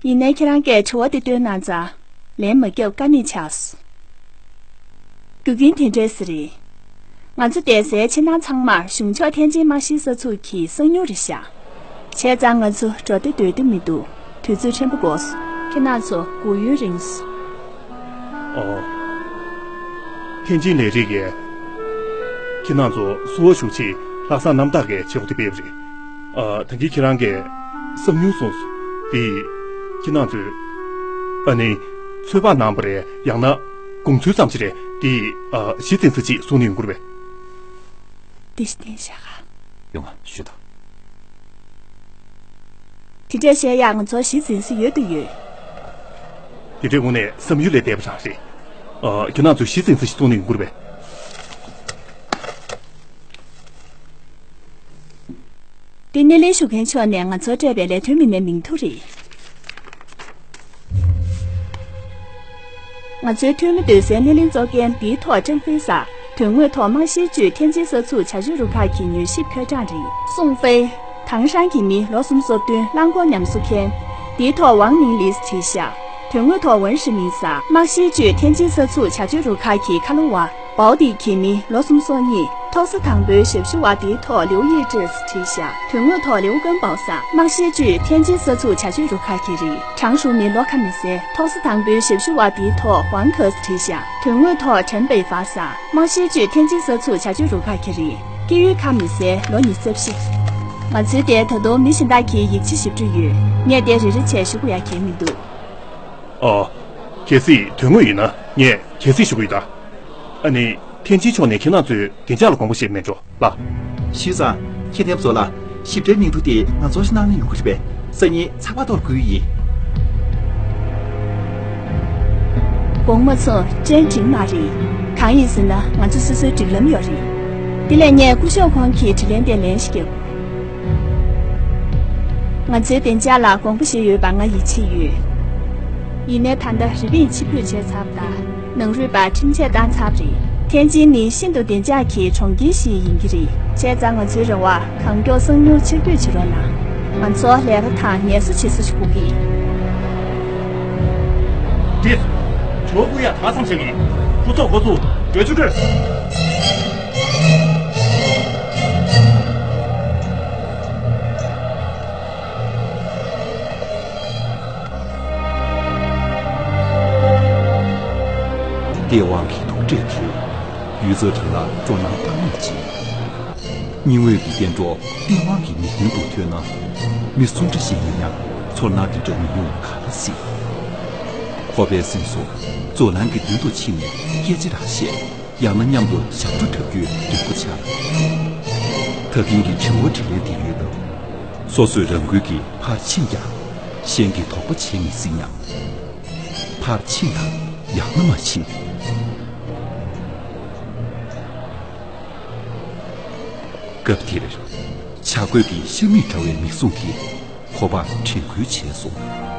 ཡིན་ནའི་ཁྱེད་རང་གིས་དྲི་བ་དེ་བཏོན་གནང་ཙང་། ལན་མ་བརྒྱབ་ཀ་མེད་ཆགས་སོང་། རྒྱུ་རྐྱེན་དེ་འདྲས་སེ་རེད། ང་ཚོ་བསྡད་སའི་ཕྱི་ནང་ཚང་མར་གཞུང་ཕྱོགས་ཐེན་ཅིན་དམག་གཞིའི་ས་ཚུགས་ཀྱི་གསང་མྱུལ་རེད་ཤག་བྱས་ཙང་ང་ཚོ་འགྲོ་བདེ་སྡོད་བདེ་མི་འདུག་དུས་ཚོད་ཕྲན་བུ་འགོར་སོང་། ཁྱེད་རང་ཚོ་སྒུག་ཡུན་རིང་སོང་། ཨོ། ཐེན་ཅིན་ལས་རིགས་ཀྱིས་ཁྱེད་རང་ཚོ་བསུ་བ་ཞུ་ཆེད་ལྷག་བསམ་རྣམ་དག་གིས་བྱེད་སྒོ་དེ་སྤེལ་བ་རེད། ཨ། ད་གིན་ཁྱེད་རང་གིས་གསང་མྱུལ་གསུངས་སོང་། དེ་ཁྱེད་རང་ཚོས། ཨ་ནི། ཚོད་དཔག་གནང་བ་རེད། ཡང་ན་དགོངས་ཚུལ་ཙམ་ཞིག་རེད། དེ། ཨ། གཞི་འཛིན་ས་ཅིག་གསུང་ནས་ཡོང་གི་རེད་པས། དེ་ཞིག་བསྟན་བཞག་ག་ཡོང་ང་ཞུ་དང་། དེ་འདྲས་བཤད་ཡག་ང་ཚོར་གཞི་འཛིན་ས་ཡོད་དུ་ཡོད། དེ་འདྲའི་དངོས་གནས་བསམ་ཡུལ་ལས་འདས་པ་རང་རེད། ཨ། ཁྱེད་རང་ཚོས་གཞི་འཛིན་ས་ཞིག་གསུང་ནས་ཡོང་གི་རེད་པས། འདི་སྣེ་ལེན་ཞུ་མཁན་ཕྱོགས་ནས་ང་ཚོར་སྤྲད་པའི་ལས་དོན་མི་སྣའི་མིང་ཐོ་རེད། ང་ཚོའི་འཐུས་མི་སྡོད་སའི་སྣེ་ལེན་གཙོ་རྒན་འདིའི་ཐོག་ཀྲང་ཧྥེ་ཟེར། དོན་དངོས་ཐོག་དམག་གཞིའི་བཅུད་ཐེན་ཅིན་ས་ཚུགས་བྱ་སྤྱོད་རུ་ཁག་གི་མྱུལ་ཞིབ་ཁྱོད་ཀྲང་རེད། སུང་ཧྥེ། ཐང་ཧྲན་གྱི་མི་ལོ་སུམ་ཅུ་སོ་བདུན་རླངས་འཁོར་ཉམས་གསོ་མཁན། འདིའི་ཐོག་ཝང་ནིང་ལིས་བྲིས་ཤག་དོན་དངོས་ཐོག་ཝུན་ཧྲི་མིང་ཟེར། དམག་གཞིའི་བཅུད་ཐེན་ཅིན་ས་ཚུགས་བྱ་སྤྱོད་རུ་ཁག་གི་ཁ་ལོ་བ། པའོ་ཏི་གི་མི་ལོ་སུམ་ཅུ་སོ་གཉིས། ཐོག་ས་དང་པོའི་ཞབས་ཞུ་བ་དེའི་ཐོག་ལིའུ་ཡི་ཀྲིས་བྲིས་ཤག་དོན་དངོས་ཐོག་ལིའུ་ཀུན་པའོ་ཟེར། དམག་གཞིའི་བཅུད་ཐེན་ཅིན་ས་ཚུགས་བྱ་སྤྱོད་རུ་ཁག་གི་རིགས། གྲངས་ཞུ་མི་ལོ་ཁ་མི་གསལ། ཐོག་ས་དང་པོའི་ཞབས་ཞུ་བ་དེའི་ཐོག་ཝང་ཁེས་བྲིས་ཤག་དོན་དངོས་ཐོག་ཁྲེན་པེ་ཧྥ་ཟེར། དམག་གཞིའི་བཅུད་ཐེན་ཅིན་ས་ཚུགས་བྱ་སྤྱོད་རུ་ཁག་གི་རིགས། སྐྱེས་ཡུལ་ཁ་མི་གསལ། ལོ་ཉི་ཤུ་རྩ་བཞི། ང་ཚོའི་དེ་ད་དུང་མི་གཞན་དག་གིས་ཡིག་ཆ་ཞིབ་འབྲི་ཡོད། ངས་དེ་རེ་རེ་བྱས་ཞུ་དགོས་ཡ་གང་ཡང་མི་འདུག་ཨོ། གལ་སྲིད་དོན་དངོས་ཡིན་ན་ངས་གལ་སྲིད་ཞུ་གི་ཡོད་ད། ཨ་ནི། ཐེན་ཅིན་ཕྱོགས་ནས་ཁྱེད་རང་ཚོའི་བདེ་འཇགས་ལ་དགོངས་པ་བཞེས་མེད་འགྲོ་ལགས། ཞུས་ཙང་། ཁྱེད་ཐེམ་བཟོ་ལ་ཞིབ་ཕྲའི་མིང་ཐོ་དེ་ང་ཚོར་གནང་ན་ཡོང་གི་རེད་པས། སང་ཉིན་ཚགས་པར་ཐོག་བསྐུར་ཡིན། དགོངས་མ་ཚོམས། ཅན་དྲིན་མ་རེད། གང་ཡིན་ཟེར་ན་ང་ཚོ་སོ་སོའི་སྒྲིག་ལམ་ཡོད་རེད། དེ་ལས་ངས་སྐུ་ཞབས་ཁོང་གི་དྲིན་ལན་དེ་ལན་ཞིག་རྒྱབ། ང་ཚོའི་བདེ་འཇགས་ལ་དགོངས་པ་བཞེས་ཡོད་པ་ང་ཡིད་ཆེས་ཡོད། ཡིན་ནའི་ད་ལྟ་རི་པིན་ཕྱིར་འབུད་བྱས་ཚར་བ་དང་། ནང་རུལ་པ་ཁྲིམས་ཆད་བཏང་ཚར་བ་རེད། ཐེན་ཅིན་ནི་ཤིན་ཏུ་བདེ་འཇགས་ཀྱི་གྲོང་ཁྱེར་ཞིག་ཡིན་གྱི་རེད། བྱས་ཙང་ང་ཚོའི་རེ་བར་གང་མགྱོགས་གསང་མྱུལ་ཕྱིར་འབུད་བྱེད་རོགས་གནང་། ང་ཚོ་ལས་ཀ་དང་ངལ་གསོ་བྱེད་ས་ཞིག་དགོས་ཀྱི་ཡིན། འདིར། ཇོ་བོ་ཡ་ཐག་ཚང་བྱེད་མི། སྤྲོ་ཚོགས་འགོ་ཚུགས། གྲོས་ཆོད་གྲོལ། ཏེ་ཝང་གི་ཐུག་འཕྲད་དེ་ཡུལ་ཚོ་གྲས་ལ་སྤྲོ་སྣང་དཔག་མེད་སྐྱེས། རྙིང་བའི་གི་སྐྱེ་འགྲོ་ཏེ་ཝང་གི་མིག་མདུན་དུ་ཐོན་ན། མི་སུ་འདྲ་ཞིག་ཡིན་ཡང་ཚོར་སྣང་འདི་འདྲ་མི་ཡོང་ག་ལ་སྲིད། ཁོ་པའི་སེམས་སུ་ཛོ་ལན་གྱི་མདུན་དུ་ཕྱིན་ནས་སྐད་ཆ་རང་བཤད། ཡང་ན་མཉམ་དུ་ཞབས་བྲོ་འཁྲབ་རྒྱུའི་འདོད་པ་འཆར། ད་གིན་གྱི་དྲི་བ་དྲིས་ལན་དེ་ཡོད་སྟབས། སོ་སོས་རང་འགུལ་གྱིས་ཕར་ཕྱིན་ཀྱང་། གཞན་གྱིས་དོགས་པ་བྱེད་མི་སྲིད་སྙམ། ཕར་ཕྱིན་དང་ཡང་ན་མ་ཕྱིན། སྐབས་དེར། ཆ་བགོས་ཀྱི་ཤ་མིག་འདྲ་བའི་མིག་ཟུང་གིས་ཁོ་པར་དྲན་སྐུལ་བྱས་སོང་།